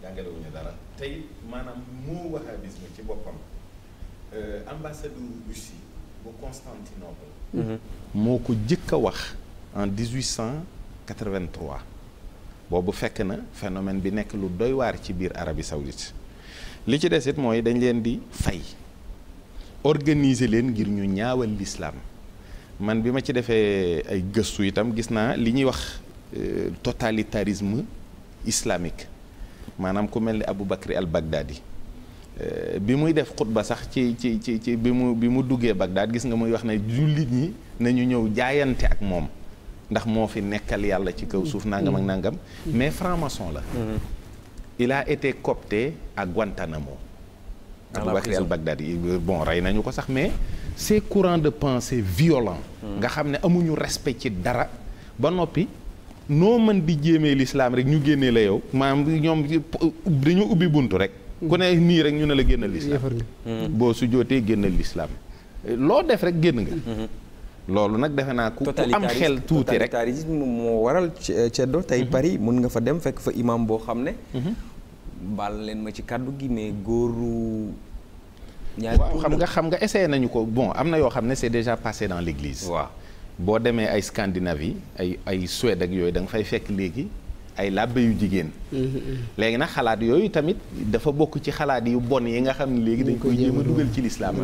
jàngalewuñu dara tey maanaam moo wahabisme ci boppam ambassadeur Russie bu Constantinople moo ko jëkk a wax en 1883 boobu fekk na phénomène bi nekk lu doy waar ci biir Arabie Saoudite li ci des it mooy dañ leen di fay organiser leen ngir ñu ñaawal l'islam man bi ma ci defee ay gëstu itam gis naa li ñuy wax totalitarisme islamique maanaam ku mel ni Abu Bakri al-Baghdadi bi muy def xutba sax ci bi mu duggee Bagdad gis nga muy wax ne jullit ñi nañu ñëw jaayante ak moom ndax moo fi nekkal yàlla ci kaw suuf nangam ak nangam mais franc-maçon la. Il a été coopté à Guantanamo. Abu Bakr al-Baghdadi bon rey nañu ko sax mais ces courants de pensée violents nga xam ne amuñu respect ci dara ba noppi noo mën di jéemee l'islam rek ñu génnee la yow maanaam ñoom dañu ubbi buntu rek ku ne nii rek ñu ne la génnal l'islam boo su jootee génnal l'islam loo def rek génn nga loolu nag defe naa ku am xel tuuti rek totalitarisme moo waral ceddo tey Paris mun nga fa dem fekk fa imam boo xam ne baal leen ma ci kàddu gi mais góoru ñaari waaw xam nga essayé nañu ko bon am na yoo xam ne c'est déjà passé dans l'église waaw boo demee ay Scandinavie ay Suède ak yooyu da nga fay fekk léegi ay làbbe yu jigéen léegi nag xalaat yooyu tamit dafa bokk ci xalaat yu bon yi nga xam ne léegi dañ koy jéem a dugal ci l'islam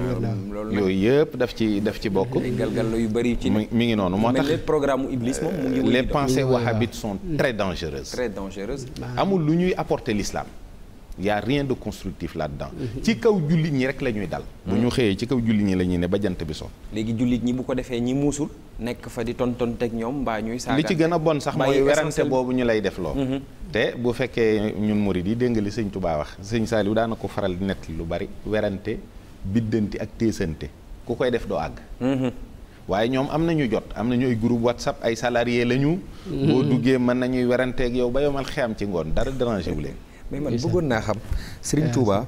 yooyu yëpp daf ci bokk galgal yu bari ci mi ngi noonu moo tax programme Iblis moom mu ngi les pensées wahhabites sont très dangereuses amul lu ñuy apporter l'islam y a rien de constructif là-dedans ci kaw jullit ñi rek la ñuy dal bu ñu xëyee ci kaw jullit ñi la ñuy ne ba jant bi so léegi jullit ñi bu ko defee ñi muusul nekk fa di tontonteeg ñoom mbaa ñuy saaga li ci gën a bon sax mooy werante boobu ñu lay def loo te bu fekkee ñun murid yi dégg nga li sëñ Touba wax sëñ Saliou daana ko faral di nett lu bari werante biddanti ak téesante ku koy def doo àgg waaye ñoom am nañu jot am nañu ay groupe WhatsApp ay salarié lañu boo duggee mën nañuy weranteeg yow ba yomal xeyam ci ngoon dara dérangé wu leen mais man bëggoon naa xam Serigne Touba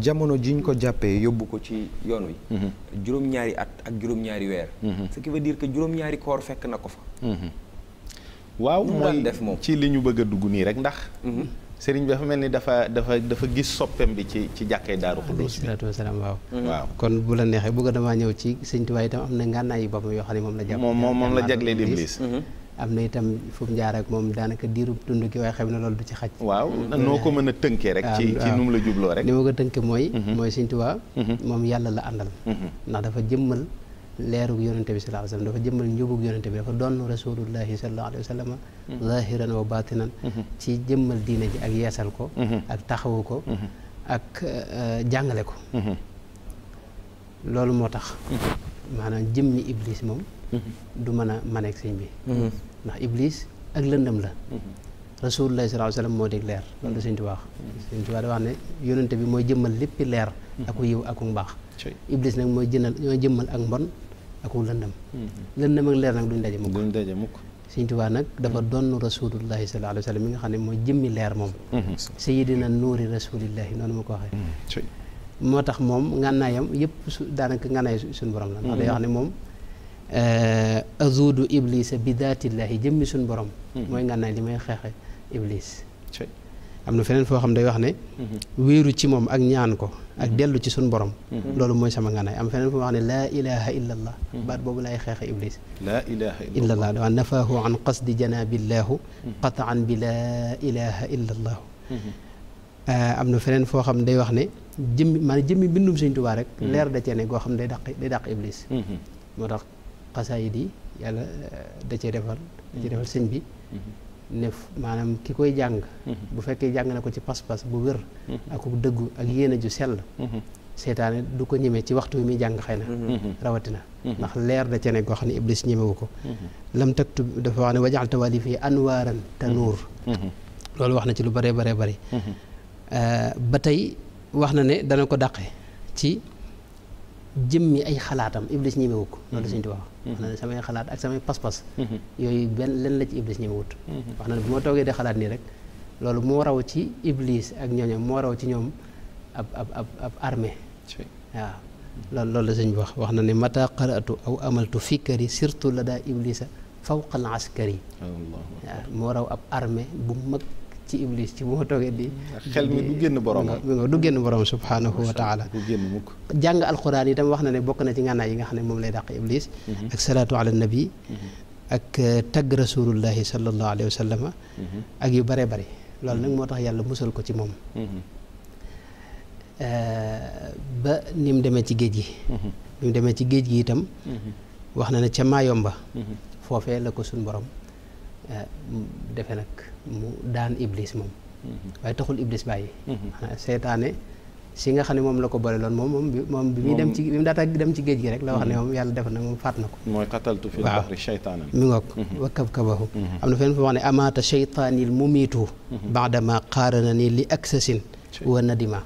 jamono jiñ ko jàppee yóbbu ko ci yoon wi juróom-ñaari at ak juróom-ñaari weer ce qui veut dire que juróom-ñaari koor fekk na ko fa waaw mooy ci li ñu bëgg a dugg nii rek ndax Serigne bi dafa mel ni dafa gis soppem bi ci jàkkee Daaru Xudoos bi salaatu wasalaam waaw kon bu la neexee bëgg damaa ñëw ci Serigne Touba itam am na ngànnaay yu boppam yoo xam ne moom la jàpp moom la jaglee Iblis am na itam fu mu jaar ak moom daanaka diiru dund ki waaye xam ne loolu du ci xaj waaw noo ko mën a tënkee rek ci nu mu la jubloo rek ni ma ko tënkee mooy Sëñ Tuubaa moom yàlla la àndal ndax dafa jëmmal leerug yonente bi sallallahu alayhi wa sallam dafa jëmmal njubug yonente bi dafa doon rasulullahi sallallahu alayhi wa sallam zahiran wa batinan ci jëmmal diine ji ak yeesal ko ak taxawu ko ak jàngale ko loolu moo tax maanaam jëmmi Iblis moom du mën a maneeg sëñ bi ndax Iblis ak lëndëm la rasulullah sallallahu alayhi wasallam moo dégg leer loolu da sëñ Tuubaa wax sëñ Tuubaa da wax ne yonente bi mooy jëmmal léppi leer aku yiw aku mbaax Iblis nag mooy jëmmal ak mbon aku lëndëm lëndëm ak leer nag duñ daje mukk sëñ Tuubaa nag dafa doon rasulullahi sallallahu alayhi wasallam mi nga xam ne mooy jëmmi leer moom sayyidina nuuri rasulillahi noonu ma ko waxee moo tax moom ngànnaayam yëpp daanaka ngànnaay suñu borom la ndax day wax ne moom azudu iblisa bi daatillahi jëmmi suñ borom mooy ngànnaay li may xeexe iblis am na feneen foo xam day wax ne wéeru ci moom ak ñaan ko ak dellu ci suñ borom loolu mooy sama ngànnaay am feneen foo wax ne laa ilaha illa allah baat boobu lay xeexe iblis laa ilaha illa allah dafa nafahu an qasdi janabillahu qataan bi laa ilaha illa allahu am na feneen foo xam day wax ne jëmmi bindum Sëñ Tuubaa rek leer da cee ne goo xam day dàq iblis moo tax xasaayid yi yàlla da cee defal sëñ bi ne maanaam ki koy jàng bu fekkee jàng na ko ci pas-pas bu wér ak ku dëggu ak yéene ju sell seetaane du ko ñemee ci waxtu wi muy jàng xëy na rawatina ndax leer da cee ne goo xam ne iblis ñemewu ko lam taktub dafa wax ne wajaal tawali fii anwaaran tanuur loolu wax na ci lu bëree bëree bëri ba tey wax na ne dana ko dàqe ci jëmmi ay xalaatam iblis ñemewu ko loolu Sëñ Tuubaa wax na ne samay xalaat ak samay pas-pas yooyu benn len la ci iblis ñemewut wax na ne bu ma toogee di xalaat nii rek loolu moo raw ci iblis ak ñooñam moo raw ci ñoom ab armée waaw loolu la sëñ bi wax na ne mata qara'tu aw amaltu fikkari surtout la daa iblisa fawqa al askari waaw moo raw ab armée bu mag ci iblis ci bu ma toogee di xel mi du génn borom du génn borom subhanahu wa taala du génn mukk jàng alquran itam wax na ne bokk na ci ngànnaay yi nga xam ne moom lay dàq iblis ak salaatu ala nabi ak tagg rasulullahi sallallahu alayhi wa sallama ak yu bare bare loolu nag moo tax yàlla musal ko ci moom ba ni mu demee ci géej gi bi mu demee ci géej gi itam wax na ne ca Maayomba foofee la ko suñ borom defe nag mu daan iblis moom waaye taxul iblis bàyyi xanaa seytaane si nga xam ne moom la ko boole loon moom bi muy dem ci bi mu daata dem ci géej gi rek la wax ne moom yàlla def na moom faat na ko mooy qataltu fil bahri shaytaanan mi ngoog wa kabkabahu am na fenn fa wax ne amaata shaytaanil mumiitu baadama qaarana nii li aksasin wa nadima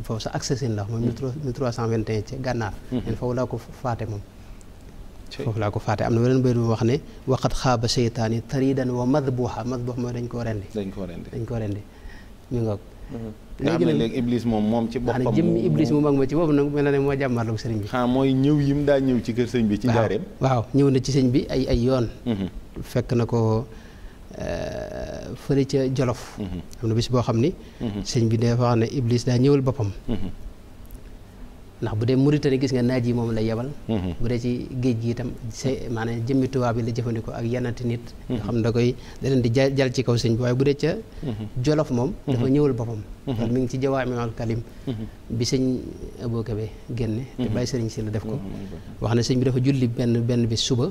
foofu sax aksasin la mooy 1321 ci gànnaar leen foofu laa ko faate moom foofu laa ko faate am na weneen bayt bu wax ne waqad xaaba seytaan yi taridan wa madbuha mooy dañ koo rendi mi ngoog nga xam ne léegi iblis moom ci boppam xanaa jëmmi iblis mu mag ma ci boobu nag mel na ne moo jàmmarloog sëriñ bi mooy ñëw yim daa ñëw ci kër sëñ bi ci njaareem waaw ñëw na ci sëñ bi ay yoon fekk na ko fële ca Jolof am na bis boo xam ni sëñ bi dafa wax ne iblis daa ñëwal boppam ndax bu dee Mauritanie gis nga naaj yi moom lay yebal bu dee ci géej gi itam maanaam jëmmi tubaab bi la jëfandikoo ak yenati nit nga xam ne da leen di jal ci kaw sëñ bi waaye bu dee ca Jolof moom dafa ñëwal boppam loolu mi ngi ci Jawaamiul Kalim bi sëñ Abou Kébé génne te bàyyi sëriñ si la def ko wax ne sëñ bi dafa julli benn bi suba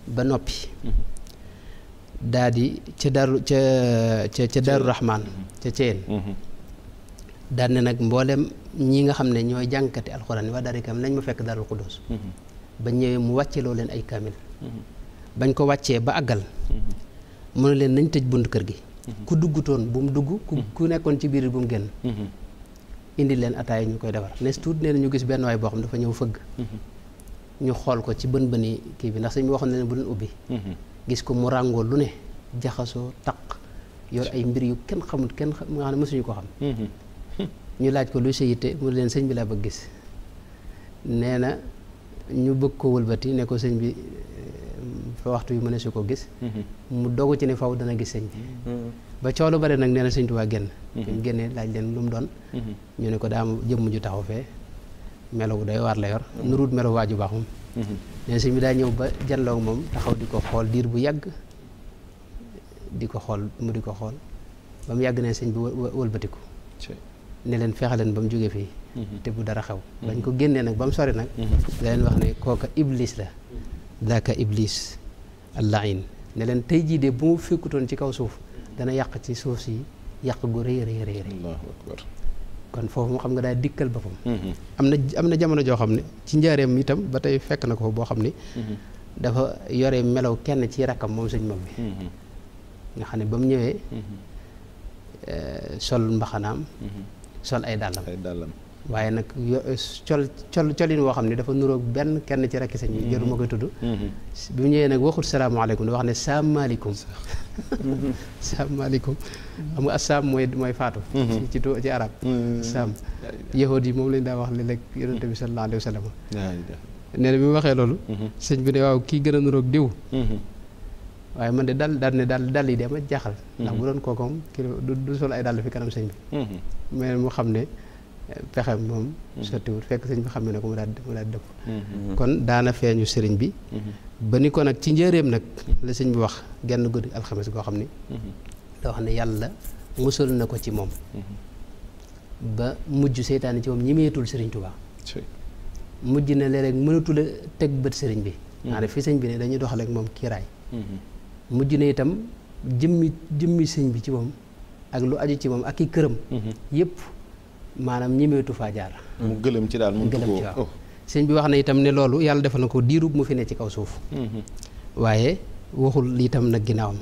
ba noppi daa di ca Daaru Rahmaan ca Ceen daan ne nag mboolem ñi nga xam ne ñooy jànkati alxuraan waa daari kaamil nañ ma fekk Daarul Xudoos ba ñëwee mu wàcceloo leen ay kaamil bañ ko wàccee ba àggal mu ne leen nañ tëj bunt kër gi ku duggutoon bu mu dugg ku nekkoon ci biir bu mu génn indi leen ataaya ñu koy defar nes tuut nee na ñu gis benn waay boo xam dafa ñëw fëgg ñu xool ko ci bën kii bi ndax sëñ bi waxoon na leen bu leen ubbi gis ko mu ràngoo lu ne jaxasoo taq yor ay mbir yu kenn xamul nga xam ne mësuñu ko xam ñu laaj ko luy sa yitte mu leen sëñ bi laa bëgg gis nee na ñu bëgg ko wëlbati ne ko sëñ bi fa waxtu yu mën a su ko gis mu dogu ci ne faw dana gis sëñ bi ba coow lu bare nag nee na sëñ Tuubaa génn ñu génnee laaj leen lu mu doon ñu ne ko daa am jëmm ju taxaw fee melo bu doy waar la yor nuruut melo waaju baax moom nee na sëñ bi daa ñëw ba janloog moom taxaw di ko xool diir bu yàgg di ko xool mu di ko xool ba mu yàgg ne sëñ bi wëlbatiku ne leen fexe leen ba mu jógee fii te bu dara xew bañ ko génnee nag ba mu sori nag da leen wax ne kooka iblis la daaka iblis allahin ne leen tey jii de bu mu fekkutoon ci kaw suuf dana yàq ci suuf si yàq gu rëy Allahu akbar kon foofu mu xam nga daal dikkal boppam am na jamono joo xam ne ci njaareem itam ba tey fekk na ko boo xam ni dafa yore melaw kenn ci rakkam moom sëñ mag bi nga xam ne ba mu ñëwee sol mbaxanaam sol ay dàllam waaye nag colin woo xam ne dafa nuroog benn kenn ci rakki sëñ bi jëru ma koy tudd bi mu ñëwee nag waxut salaamaaleykum da wax ne saamaaleykum saamaaleykum xam nga assaam mooy faatu ci arab saam yahood yi moom lañ daa wax léeg-léeg yonente bi sallallahu alayhi wa sallam nee na bi mu waxee loolu sëñ bi ne waaw kii gën a nuroog diw waaye man de dal yi de ma jaaxal ndax bu doon kooku moom kii du sol ay dàll fi kanam sëñ bi mais mu xam ne pexem moom sottiwut fekk sëñ bi xam ne ko mu daal dëpp kon daana feeñu sëriñ bi ba ni ko nag ci njëreem nag la sëñ bi wax genn guddi alxames goo xam ni da wax ne yàlla musal na ko ci moom ba mujj seytaane ci moom ñimeetul sëriñ Tuubaa mujj na léeg-léeg mënatul a teg bët sëriñ bi maanaam fi sëñ bi ne dañuy doxal ak moom kiiraay mujj na itam jëmmi sëñ bi ci moom ak lu aju ci moom ak i këram yëpp maanaam ñimeetu faa jaar mu gëlëm ci daal mu gëlëm ci waaw sëñ bi wax na itam ne loolu yàlla defal na ko diirub mu fi ne ci kaw suuf waaye waxul itam nag ginnaawam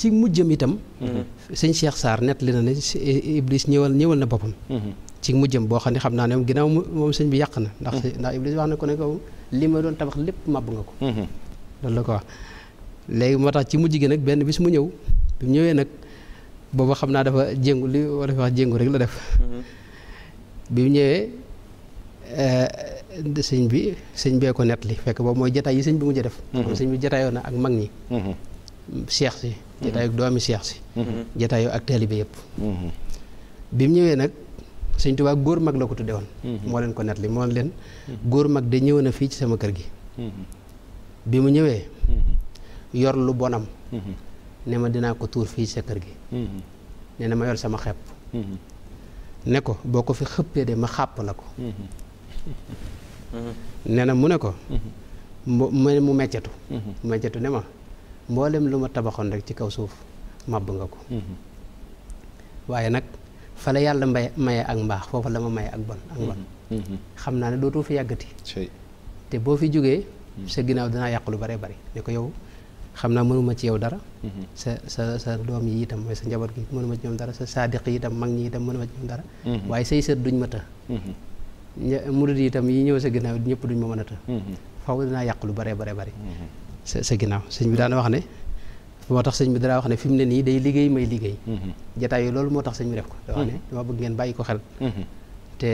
ci mujjam itam sëñ Cheikh Sarr nett li na ne Iblis ñëwal na boppam ci mujjam boo xam ne xam naa ne moom ginnaaw moom sëñ bi yàq na ndax Iblis wax na ko ne ko li ma doon tabax lépp màbb nga ko loolu la ko wax léegi moo tax ci mujj gi nag benn bis mu ñëw bi mu ñëwee nag booba xam naa dafa jéngu li wala fi wax jéngu rek la def bi mu ñëwee sëñ bee ko nett li fekk boobu mooy jataay yi sëñ bi mujj def comme sëñ bi jataayoo na ak mag ñi seex si jataay ak doomi seex si jataayoo ak taalibe yëpp bi mu ñëwee nag sëñ Tuubaa góor mag la ko tudde woon moo leen ko nett li moo leen góor mag de ñëw na fii ci sama kër gi bi mu ñëwee yor lu bonam ne ma dinaa ko tuur fii ci sa kër gi ne na ma yor sama xepp ne ko boo ko fi xëppee de ma xàpp la ko nee na mu ne ko mu meccatu ne ma mboolem lu ma tabaxoon rek ci kaw suuf màbb nga ko waaye nag fa la yàlla maye ak mbaax foofu la ma maye ak bon xam naa ne dootoo fi yàggati te boo fi jógee sa ginnaaw dinaa yàq lu bare bari ne ko yow xam naa mënuma ci yow dara sa doom yi itam mooy sa njaboot gi mënuma ci ñoom dara sa saadiq yi itam mag ñi itam mënuma ci ñoom dara waaye say sët duñ ma të murid yi itam yi ñëw sa ginnaaw ñëpp duñ ma mën a të faw dinaa yàq lu bare bari sa ginnaaw sëñ bi daana wax ne moo tax sëñ bi dara wax ne fi mu ne nii day liggéey may liggéey jataay yi loolu moo tax sëñ bi def ko da wax ne dama bëgg ngeen bàyyi ko xel te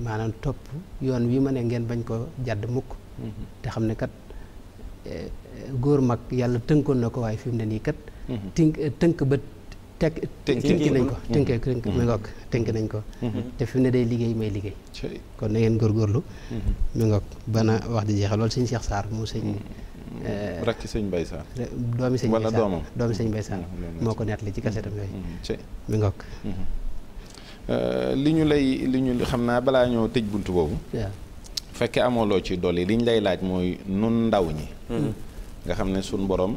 maanaam topp yoon wi ma ne ngeen bañ ko jàdd mukk te xam ne kat góor mag yàlla tënkoon na ko waaye fi mu ne nii kat tënk ba tënk nañ ko tënk nañ ko te fi mu ne day liggéey may liggéey kon na ngeen góorgóorlu mi ngoog bana wax di jeexal loolu sëñ Cheikh Sarr mu sëñ rakki sëñ Mbaye Sarr doomi sëñ wala doomam doomi sëñ Mbaye Sarr moo ko nettali ci kasetam yooyu mi ngoog li ñu xam naa balaa ñoo tëj bunt boobu fekkee amoo loo ci dolli li ñu lay laaj mooy nun ndaw ñi nga xam ne suñ borom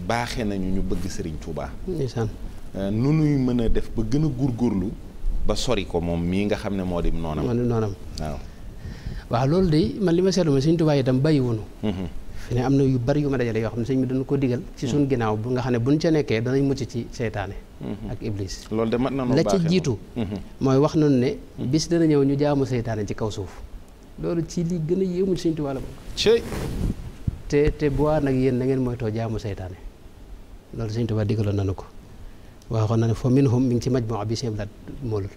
baaxee nañu ñu bëgg Serigne Touba nu nuy mën a def ba gën a góorgóorlu ba sori ko moom mii nga xam ne moo di noonam waaw loolu de man li ma seetlu ma Serigne Touba itam bàyyi wunu fi ne am na yu bari yu ma dajale yoo xam ne sëñ bi dañu ko digal ci suñ ginnaaw bu nga xam ne buñ ca nekkee danañ mucc ci seytaane ak iblis loolu de mat na la ca jiitu mooy wax nañu ne bis dana ñëw ñu jaamu seytaane ci kaw suuf loolu ci li gën a yéemu Sëñ Tuubaa la bokk te bu waa nag yéen na ngeen moytoo jaamu seytaane loolu Sëñ Tuubaa digaloon nañu ko waxoon na ne fa minhum mi ngi ci majmuu bi seen blaat moolul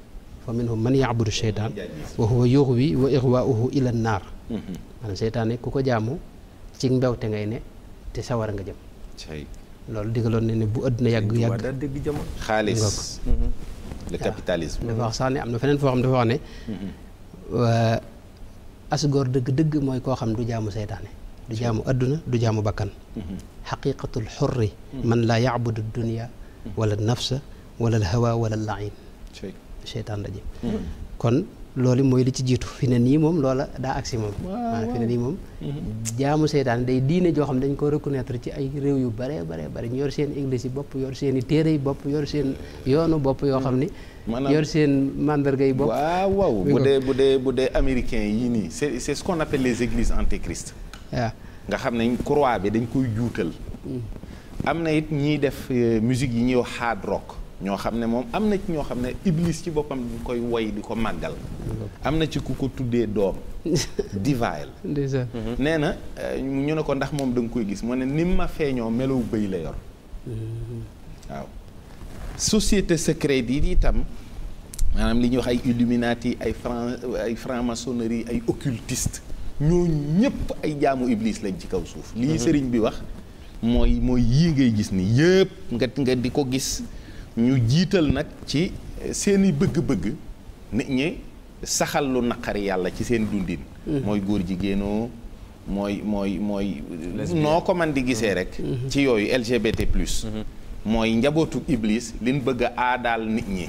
fa minhum man yaabudu seytaan wa huwa yuxwi wa ixwaauhu ila naar maanaam seytaane ku ko jaamu ci mbewte ngay ne te sawara nga jëm loolu digaloon ne bu àdduna yàgg xaalis le capitalisme dafa wax sax ne am na feneen foo xam dafa wax ne asgoor dëgg-dëgg mooy koo xam du jaamu seytaane du jaamu adduna du jaamu bakkan xaqiqatul xurri man laa yaabudu dunia wala nafsa wala alhawa wala lain seytaan rajim kon loolu mooy li ci jiitu fi ne nii moom loola daa agsi moom maanaam fi ne nii moom jaamu seytaane day diine joo xam dañ ko reconnaître ci ay réew yu bare ñu yor seen église yi bopp yor seen i téere yi bopp yor seen yoonu bopp yoo xam ni yor seen mandarga yi bopp waaw bu dee américain yii nii c'est ce qu'on appelle les églises antéchrist waaw nga xam ne croix bi dañ koy juutal am na it ñiy def musique yi ñuy wax hard rock ñoo xam ne moom am na ci ñoo xam ne iblis ci boppam dañ koy woy di ko màggal am na ci ku ko tuddee doom divael nee na ñu ne ko ndax moom da nga koy gis mu ne ni ma feeñoo melow bëy la yor waaw société secrète yi itam maanaam li ñuy wax ay illuminati ay franc-maçonnerie ay occultiste ñoo ñëpp ay jaamu iblis lañ ci kaw suuf lii sëriñ bi wax mooy yii ngay gis ni yëpp nga di ko gis ñu jiital nag ci seeni bëgg-bëgg nit ñi saxal lu naqari yàlla ci seen dundin mooy góor jigéenoo mooy noo ko man di gisee rek ci yooyu LGBT plus mooy njabootu iblis liñ bëgg a aadaal nit ñi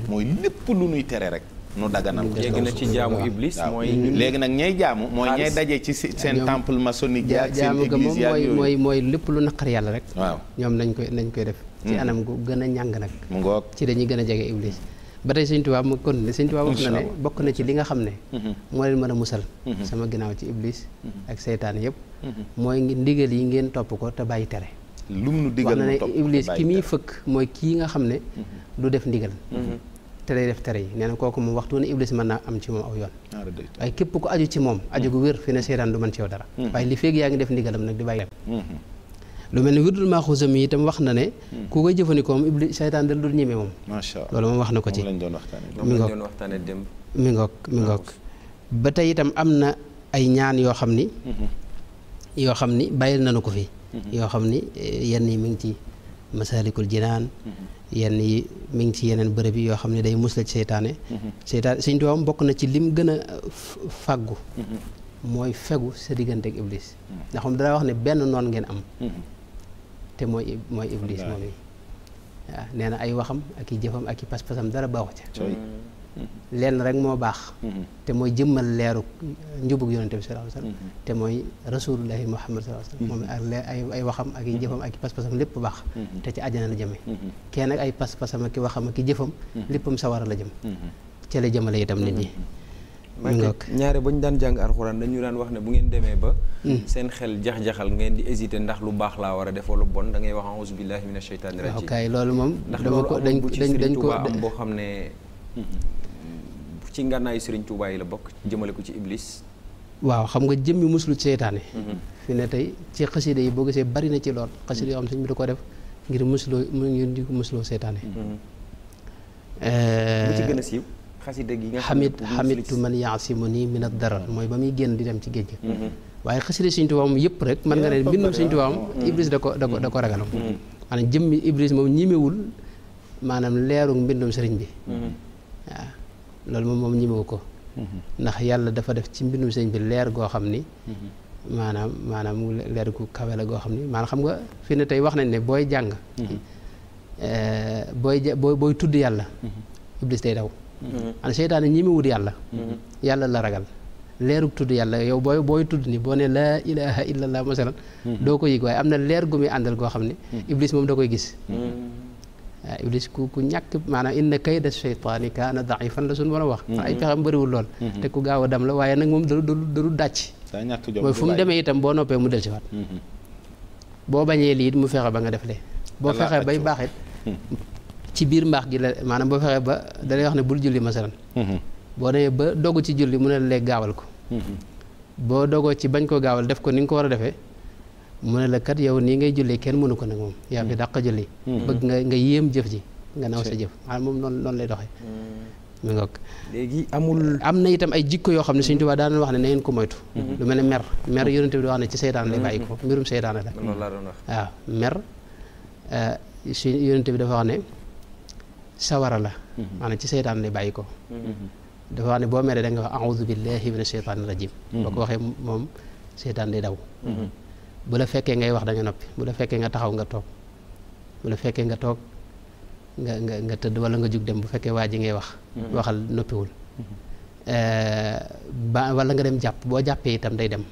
mooy lépp lu nuy tere rek nu daganal ko léegi nag ci jaamu iblis mooy léegi nag ñay jaamu mooy ñay daje ci seen temple maçonnique ak seen église yaak yooyu mooy lépp lu naqari yàlla rek waaw ñoom nañ koy def ci anam gu gën a ñàng nag mu ngoog ci dañuy gën a jege iblis ba tey Sëñ Tuubaa mu continué Sëñ Tuubaa wax na ne bokk na ci li nga xam ne moo leen mën a musal sama ginnaaw ci iblis ak seytaan yëpp mooy ndigal yi ngeen topp ko te bàyyi tere lum nu wax digal na mu ne topp iblis bàyyi ki muy tere. fëkk mooy kii nga xam ne du def ndigal te day def tere yi nee na kooku moom waxtu ne iblis mën naa am ci moom aw yoon waaye képp ku aju ci moom aju gu wér fi ne seytaan du mën ci yow dara waaye li feeg yaa ngi def ndigalam nag di bàyyi lu mel ni wirdul maaxuusam yi itam wax na ne ku koy jëfandikoo moom iblis seytaan dal dul ñeme moom macha Allah loolu moom wax na ko ci moom lañ doon waxtaanee. moom lañ doon waxtaanee dem. mi ngoog ba tey itam am na ay ñaan yoo xam ni bàyyil nañu ko fi yoo xam ni yenn yi mi ngi ci masaalikul jinaan yenn yi mi ngi ci yeneen bërëb yi yoo xam ne day musla ci seytaane Sëñ Tuubaa bokk na ci lim gën a fàggu mooy fegu sa diggante ak iblis ndax moom dara wax ne benn noon ngeen am te mooy iblis moom yi waaw nee na ay waxam ak i jëfam ak i pas-pasam dara baaxu ca lenn rek moo baax te mooy jëmmal leeru njubug yonente bi sallallahu alayhi wasallam te mooy rasulullahi muhammad sallallahu alayhi wasallam moom ay waxam ak i jëfam ak i pas-pasam lépp baax te ci àjjana la jëme kenn ak ay pas-pasam ak i waxam ak i jëfam léppam sawara la jëm ca la jëmale itam nit ñi ñaare ba ñu daan jàng alxuraan dañu daan wax ne bu ngeen demee ba seen xel jax-jaxal ngeen di hésiter ndax lu baax laa war a def wala bon da ngay wax a'uuzu billahi mina shaytaani rajiim waaw kay loolu moom ndax loolu dañ ko am boo xam ne ci ngànnaayu Sëriñ Tuubaa yi la bokk jëmale ko ci iblis. waaw xam nga jëmmi muslu ci seytaane fi ne tey ci xasida yi boo gisee bari na ci lool xasida yoo xam sëñ bi da ko def ngir ngir di ko musloo seytaane bu ci gën a siiw xasida gi nga xam ne xamitu man yaasimuni min ad-darar mooy ba muy génn di dem ci géej gi waaye xasida Sëñ Tuubaa moom yëpp rek mën nga ne mbindum Sëñ Tuubaa moom iblis da ko ragalam maanaam jëmmi iblis moom ñimewul maanaam leeru mbindum sëriñ bi waaw loolu moom ñimewu ko ndax yàlla dafa def ci mbindum sëriñ bi leer goo xam ni maanaam leer gu kawe la goo xam ni maanaam xam nga fi ne tey wax nañ ne booy jàng booy tudd yàlla iblis day daw an seytaane ñimewut yàlla la ragal leerug tudd yàlla yow booy tudd ni boo ne laa ilaha illallah masalan doo ko yëg waaye am na leer gu muy àndal goo xam ne iblis moom da koy gis waaw iblis ku ñàkk maanaam inna kayda sheytaani kaana daifan la suñu mën a wax ay pexam bëriwul lool te ku gaaw a dem la waaye nag moom daru dàcc mooy fu mu demee itam boo noppee mu del si waat boo bañee lii mu fexe ba nga def lee boo fexee bay baaxit ci biir mbaax gi la maanaam boo fexee ba dalay wax ne bul julli masalan boo demee ba dogu ci julli mu ne la léegi gaawal ko boo dogoo ci bañ koo gaawal def ko ni nga ko war a defee mu ne la kat yow nii ngay julli kenn mënu ko nag moom yaa fi dàq julli bëgg nga yéem jëf ji nga naw sa jëf maanaam moom noonu lay doxee mi ngoog léegi am na itam ay jikko yoo xam ne Sëñ Tuubaa daan wax ne na ngeen ko moytu lu mel ne mer yonent bi di wax ne ci seytaan lay bàyyi ko mbirum seytaane la waaw mer su yonent bi dafa wax ne sawara la maanaam ci seytaan lay bàyyi ko dafa wax ne boo meree da nga wax a'uudu billahi mina sheytaani rajim boo ko waxee moom seytaan day daw bu la fekkee ngay wax da nga noppi bu la fekkee nga taxaw nga toog bu la fekkee nga toog nga tëdd wala nga jug dem bu fekkee waa ji ngay wax waxal noppiwul wala nga dem jàpp boo jàppee itam day dem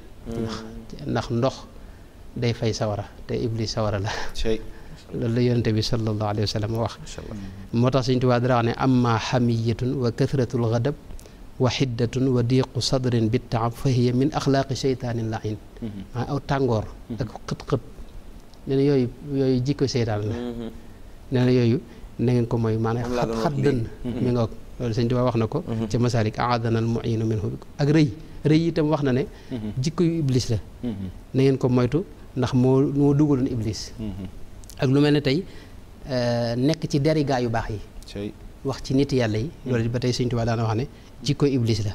ndax ndox day fay sawara te iblis sawara la loolu la yonente bi sallallahu alayhi wa sallam wax moo tax Sëñ Tuubaa dara wax ne amma xamiyatun wa kathratul ghadab wa xiddatun wa diiqu sadrin bi taab fa hiya min axlaaqi seytaanin lain maa aw tàngoor ak xët-xët nee na yooyu jikko seytaan la nee na yooyu na ngeen ko mooy maanaam xat dënn mi nga loolu Sëñ Tuubaa wax na ko ca masalik aadana al muinu minhu ak rëy itam wax na ne jikko yu iblis la na ngeen ko moytu ndax moo dugaloon iblis ak lu mel ne tey nekk ci deri gaa yu baax yi wax ci nit yàlla yi loolu ba tey Sëñ Tuubaa daana wax ne jikko iblis la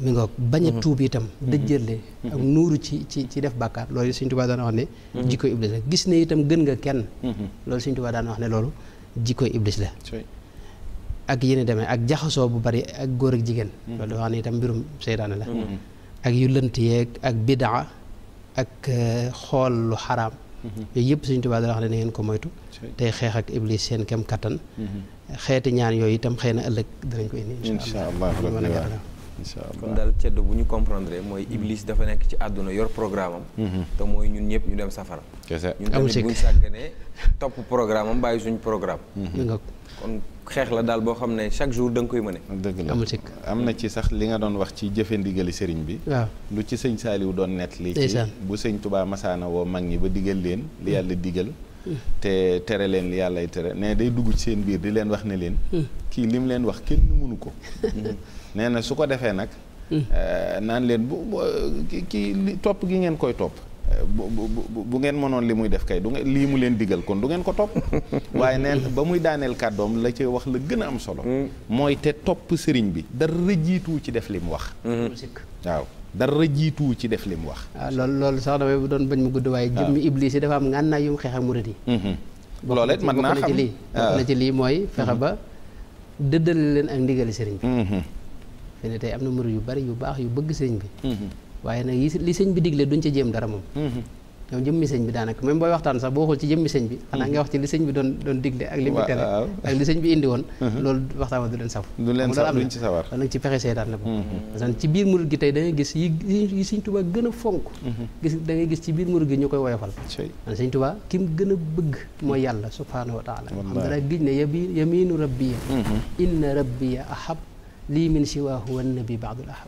mi nga bañ a tuub itam dëjjële ak nuuru ci def bàkkaar loolu Sëñ Tuubaa daana wax ne jikko iblis la gis ne itam gën nga kenn loolu Sëñ Tuubaa daana wax ne loolu jikko iblis la ak yéen demee ak jaxasoo bu bari ak góor ak jigéen loolu dafa wax ne itam mbirum seytaane la ak yu lënt yeeg ak bidaa ak xool lu xaraam yooyu yëpp Sëñ Tuubaa dana wax ne na ngeen ko moytu tey xeex ak iblis seen kem kattan xeeti ñaan yooyu itam xëy na ëllëg danañ ko indi insha allah incha allah kon daal ceddo bu ñu comprendre mooy Iblis dafa nekk ci àdduna yor programme am. te mooy ñun ñëpp ñu dem safara. kese ñun tamit buñ sàgganee topp programme am bàyyi suñu programme. kon xeex la daal boo xam ne chaque jour da nga koy mëne. dëgg la amul sikk. am na ci sax li nga doon wax ci jëfe ndigali sëriñ bi. waaw lu ci sëñ Saaliw doon nett li ci ndeysaan. bu sëñ Tubaa masaana woo mag ñi ba digal leen li yàlla digal. te tere leen li yàllay tere ne day dugg ci seen biir di leen wax ne leen. kii lim leen wax kenn mënu ko. nee na su ko defee nag. naan leen kii topp gi ngeen koy topp. bu ngeen mënoon li muy def kay du ngeen lii mu leen digal kon du ngeen ko topp. waaye neen ba muy daaneel kàddoom la ci wax la gën a am solo. mooy te topp sëriñ bi dara jiituwu ci def li mu wax. waaw dara jiituwu ci def li mu wax. waaw loolu sax damay doon bañ mu gudd waaye jëmmi Iblis yi dafa am ngànnaay yu mu xeex ak murid yi. loolu it mën naa xam bokk na ci lii mooy fexe ba dëddale leen ak ndigali sëriñ bi. fi ne tey am na murid yu bari yu baax yu bëgg sëriñ bi. waaye nag li sëñ bi digle duñ ca jéem dara moom. ñoom jëmmi sëñ bi daanaka même booy waxtaan sax boo xool ci jëmmi sëñ bi. xanaa nga wax ci li sëñ bi doon digle ak li mu tere ak li sëñ bi indi woon. loolu waxtaan wa du leen saf. duñ ci sawar loolu nag ci pexe seytaan la ko. parce que ci biir murid gi tey da ngay gis yi sëñ Tuubaa gën a fonk. Da ngay gis ci biir murid gi ñu koy woyofal. man sëñ Tuubaa ki mu gën a bëgg mooy yàlla subhaanahu wa taala. xam nga daa giñ ne yamiinu rabbiya inna rabbiya ahab lii min siwaahu wan nabi baadul ahab.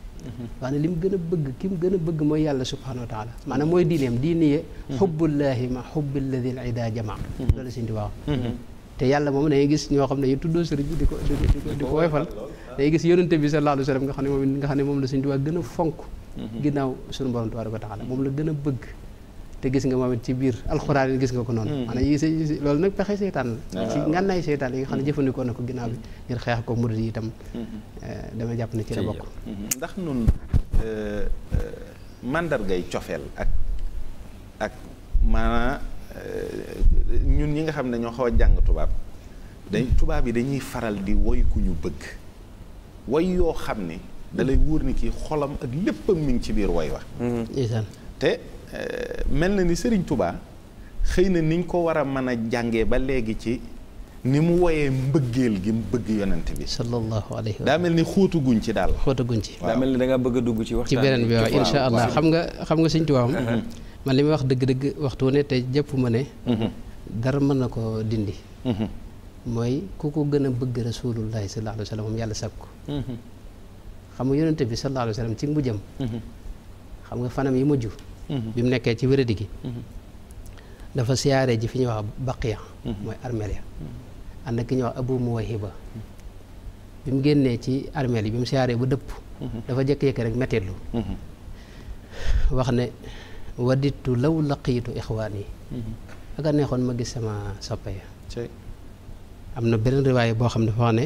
waaye li mu gën a bëgg ki mu gën a bëgg mooy yàlla subhaanahu wa taala maanaam mooy diineem diiniye xubbullaahi ma xubbilladil ida jamaa loolu sëñ Tuubaa te yàlla moom da ngay gis ñoo xam ne yu tuddoo sëriñ bi di ko woyfal da ngay gis yonente bi sallallahu alayhi wa sallam nga xam ne moom la sëñ Tuubaa gën a fonk ginnaaw suñu borom tabaaraka wa taala moom la gën a bëgg te gis nga moom it ci biir alxuraan yi gis nga ko noonu maanaam yi loolu nag pexe seytaan la ci ngànnaay seytaan yi nga xam ne jëfandikoo na ko ginnaaw bi ngir xeex ko murid yi itam dama jàpp ne ci la bokk ndax nun màndargay cofeel ak maanaam ñun ñi nga xam ne ñoo xaw a jàng tubaab yi dañuy faral di woy ku ñu bëgg woy yoo xam ne da lay wóor ni kii xolam ak léppam mi ngi ci biir woy wax te mel na ni Serigne Touba xëy na niñ ko war a mën a jàngee ba léegi ci ni mu woyee mbëggeel gi mu bëgg yonent bi sallallahu alayhi wa sallam daa mel ni xóotaguñ ci daal xóotaguñ ci daa mel ni da nga bëgg a dugg ci waxtaan ci beneen bi waaw insha allah xam nga Serigne Touba man li may wax dëgg-dëgg waxtu ne te jëpp ma ne dara mën na ko dindi mooy ku ko gën a bëgg rasulullahi sallallahu alayhi wa sallam moom yàlla sàkk ko xam nga yonent bi sallallahu alayhi wa sallam ci mujjam xam nga fanam yi mujj bi mu nekkee ci wéradi gi dafa siyaare ji fi ñuy wax baqiya mooy armeel ya ànd ak ki ñuy wax abu muwayhiba bi mu génnee ci armeel yi bi mu siyaaree ba dëpp dafa jékki-jékki rek metteetlu wax ne waditu law laqiitu ixwaan yi ak a neexoon ma gis sama soppe ya am na beneen riwaaya boo xam ne dafa wax ne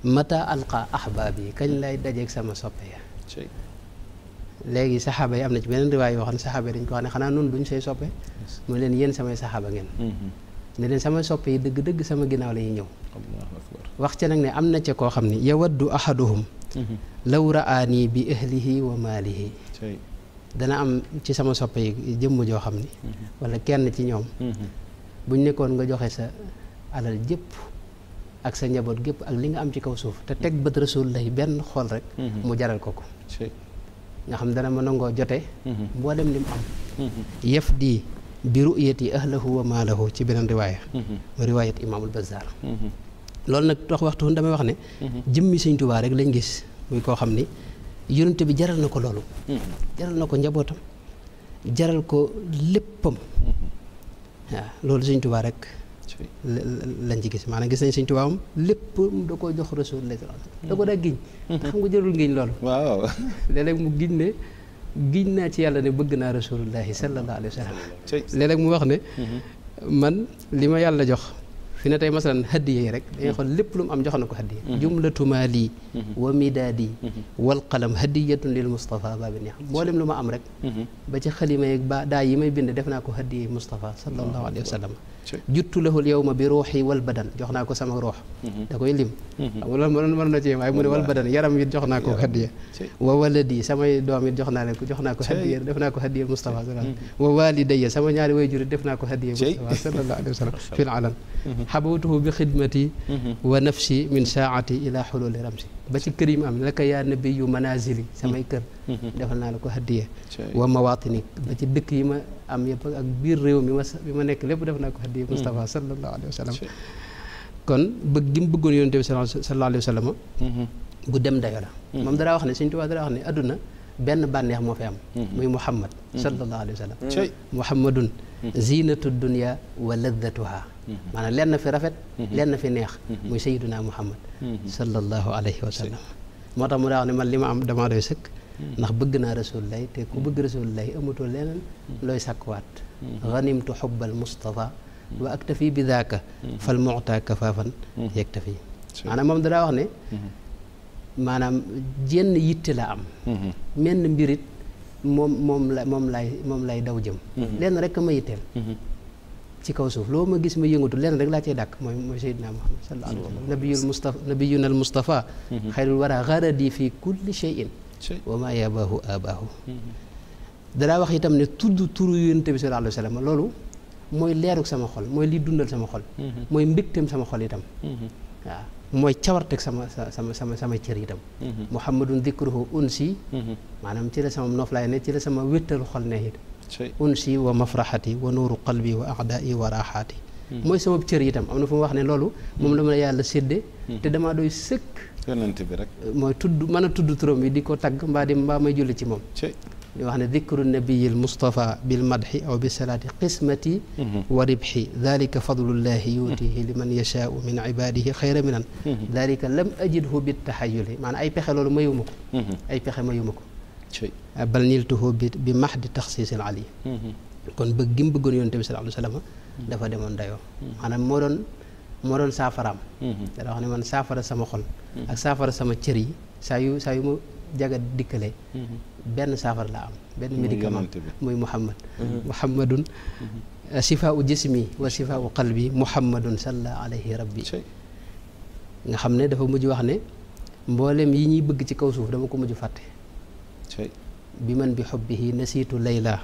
mata alqa ahbaab yi kañ lay dajeeg sama soppe ya léegi saxaaba yi am na ci beneen riwaay yoo xam ne saxaaba yi dañ ko wax ne xanaa noonu duñ say soppe mu leen yéen samay saxaaba ngeen ne leen samay soppe yi dëgg-dëgg sama ginnaaw la ñuy ñëw wax ca nag ne am na ca koo xam ne yawaddu ahaduhum law raani bi ahlihi wa maalihi dana am ci sama soppe yi jëmm joo xam ni wala kenn ci ñoom buñ nekkoon nga joxe sa alal jëpp ak sa njaboot gépp ak li nga am ci kaw suuf te teg bët rasul lay benn xool rek mu jaral ko ko nga xam dana ma nangoo jote mboolem li mu am yëf di bi ru'yati ahlahu wa maalahu ci beneen riwaaya wa riwaayat imaamul Bazzaar loolu nag tax waxtu damay wax ne jëmmi Sëñ Tuubaa rek lañ gis muy koo xam ni yonente bi jaral na ko loolu jaral na ko njabootam jaral ko léppam waaw loolu Sëñ Tuubaa rek lañ ci gis maanaam gis nañ Sëñ Tuubaa moom lépp da koo jox Rasulullah da ko daa giñ te xam nga jërul giñ loolu waaw léeg-léeg mu giñ ne giñ naa ci yàlla ne bëgg naa Rasulullahi sallallahu alayhi wa sallam léeg-léeg mu wax ne man li ma yàlla jox fi ne tey masalan hadiya yi rek dañuy xool lépp lu mu am jox na ko hadiya jumlatu maali wa midaadi wal qalam hadiyatun lil Mustafa baabi neex mboolem lu ma am rek ba ci xalima yeeg ba daa yi may bind def naa ko hadiya Mustafa sallallahu alayhi wa sallam juttu lahul yawma bi ruuxi wal badan jox naa ko sama ruux da koy lim xam nga loolu mën na ci waaye mu ne wal badan yaram it jox naa ko hadiya wa waladi samay doom it jox naa ko hadiya def naa ko hadiya Mustafa sallallahu wa walidayya sama ñaari waajur def naa ko hadiya Mustafa sallallahu alayhi wa sallam fil alam xabawtuhu bi xidmati wa nafsi min saati ila xululi ramsi ba ci kër yi ma am laka yaa nabiyu manazili samay kër defal naa la ko hadiya wa mawatini ba ci dëkk yi ma am yëpp ak biir réew mi ma nekk lépp def naa ko hadiya Mustafa sallallahu alayhi wa sallam kon bëgg gi mu bëggoon yonent bi sallallahu alayhi wa sallam bu dem dayo la moom daraa wax ne Sëñ Tuubaa daraa wax ne adduna benn bànneex moo fi am muy Muhammad sallallahu alayhi wa sallam Muhammadun zinatu dunya wa laddatuha maanaam lenn fi rafet lenn fi neex muy sayyiduna Muhammad sallallahu alayhi wa sallam moo tax mu daa wax ne man li ma am damaa doy sëkk ndax bëgg naa rasulullahi te ku bëgg rasulullahi amatoo leneen looy sàkkuwaat ganimtu xubbal Mustafa wa aktafi bi daaka fal mu'ta kafaafan yaktafi maanaam moom dadaa wax ne maanaam jenn yitte la am menn mbirit moom lay daw jëm lenn rek ma yitteel ci kaw suuf loo ma gis ma yëngatu lenn rek laa cay dàkk mooy Seydina Muhammad sallallahu alayhi wa sallam nabiyuna al Mustafa xayrul wara garadi fi kulli shay'in wa ma yabaahu abaahu dadaa wax itam ne tudd turu yonent bi sallallahu alayhi wa sallam loolu mooy leeruk sama xol mooy liy dundal sama xol mooy mbégteem sama xol itam waaw mooy cawarteg sama cër itam muhammadun dikruhu unsi maanaam ci la sama noflaay ne ci la sama wéttalu xol ne it unsi wa mafraxati wa nuuru qalbi wa aadai wa raaxaati mooy sama cër itam am na fu mu wax ne loolu moom la ma yàlla sédde te damaa doy sëkk yonent bi rek mooy tudd mën a tudd turam yi di ko tagg mbaa may julli ci moom di wax ne dikru nabiyil Mustafa bil madxi aw bi salaati qismati wa ribxi dalika fadlullahi yuutihi liman yashaau min ibadihi xayra minan dalika lam ajidhu bi taxayuli maanaam ay pexe loolu mayuma ko ay pexe mayuma ko bal niltuhu bi maxdi taxsiisil ali kon bëgg gi mu bëggoon yonent bi sallallahu alayhi wa sallam dafa demoon dayoo maanaam moo doon saafaraam dana wax ne man saafara sama xol ak saafara sama cër yi saa yu ma jaga dikkalee benn saafara la am benn médicament muy Muhammad Muhammadun sifaau jismi wa sifaau qalbi Muhammadun salla alayhi rabbi nga xam ne dafa mujj wax ne mboolem yi ñuy bëgg ci kaw suuf dama ko mujj fàtte bi man bi xubbihi nasiitu layla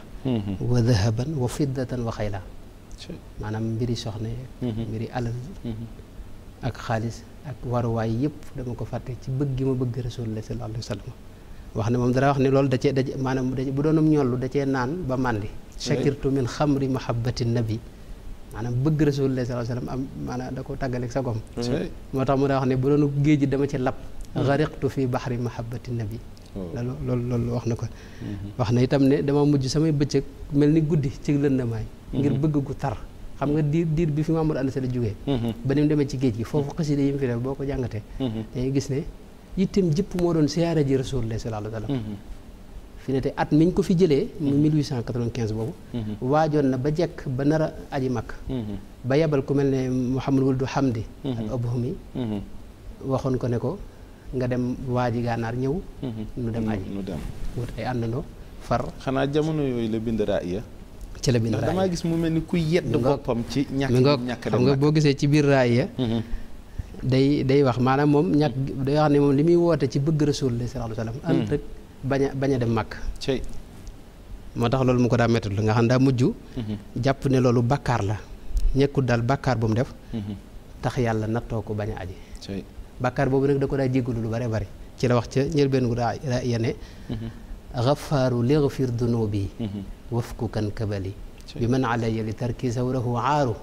wa dahaban wa fiddatan wa xayla maanaam mbiri soxna mbiri alal ak xaalis ak waruwaay yëpp dama ko fàtte ci bëgg gi ma bëgg rasulullah sallallahu alayhi wa sallam wax ne moom dara wax ne loolu da cee maanaam bu doonum ñollu da cee naan ba màndi shakirtu min xamri mahabbati nabi maanaam bëgg rasulullah sallallahu alayhi wa sallam am maanaam da ko tàggaleeg sa gom moo tax mu daa wax ne bu doonu géej gi dama ci lab gariqtu fi bahri mahabbati nabi loolu wax na ko wax na itam ne dama mujj samay bëccëg mel ni guddi ci lëndamaay ngir bëgg gu tar xam nga diir bi fi Mamadou Anta Sall jógee ba ni mu demee ci géej gi foofu xasida yi mu fi def boo ko jàngatee dañuy gis ne yittem jëpp moo doon siyaara ji rasulullah sallallahu alayhi wa sallam fi ne te at miñ ko fi jëlee mu 1895 boobu waajoon na ba jekk ba nar a aji makk ba yebal ku mel ne Mouhamadou Wuldu Hamdi al Abhumi waxoon ko ne ko nga dem waaji gànnaar ñëw nu dem aji wut ay àndandoo far xanaa jamono yooyu la bind raaya ci la bind raaya damaa gis mu mel ni ku yedd boppam ci ñàkk xam nga boo gisee ci biir raaya day wax maanaam moom ñàkk day wax ne moom li muy woote ci bëgg rasulullah sallallahu alayhi wa sallam ànd ak bañ a dem màkk moo tax loolu mu ko daa métti la nga xam daa mujj jàpp ne loolu bàkkaar la ñekkul daal bàkkaar bu mu def tax yàlla nattoo ko bañ a aji bàkkaar boobu nag da ko daa jéggalu lu bare bari ci la wax ca njëlbéen gu daa yene xafaaru lighfir dunubi wafku kan kabali bi man alaya li tarki zawrahu aaru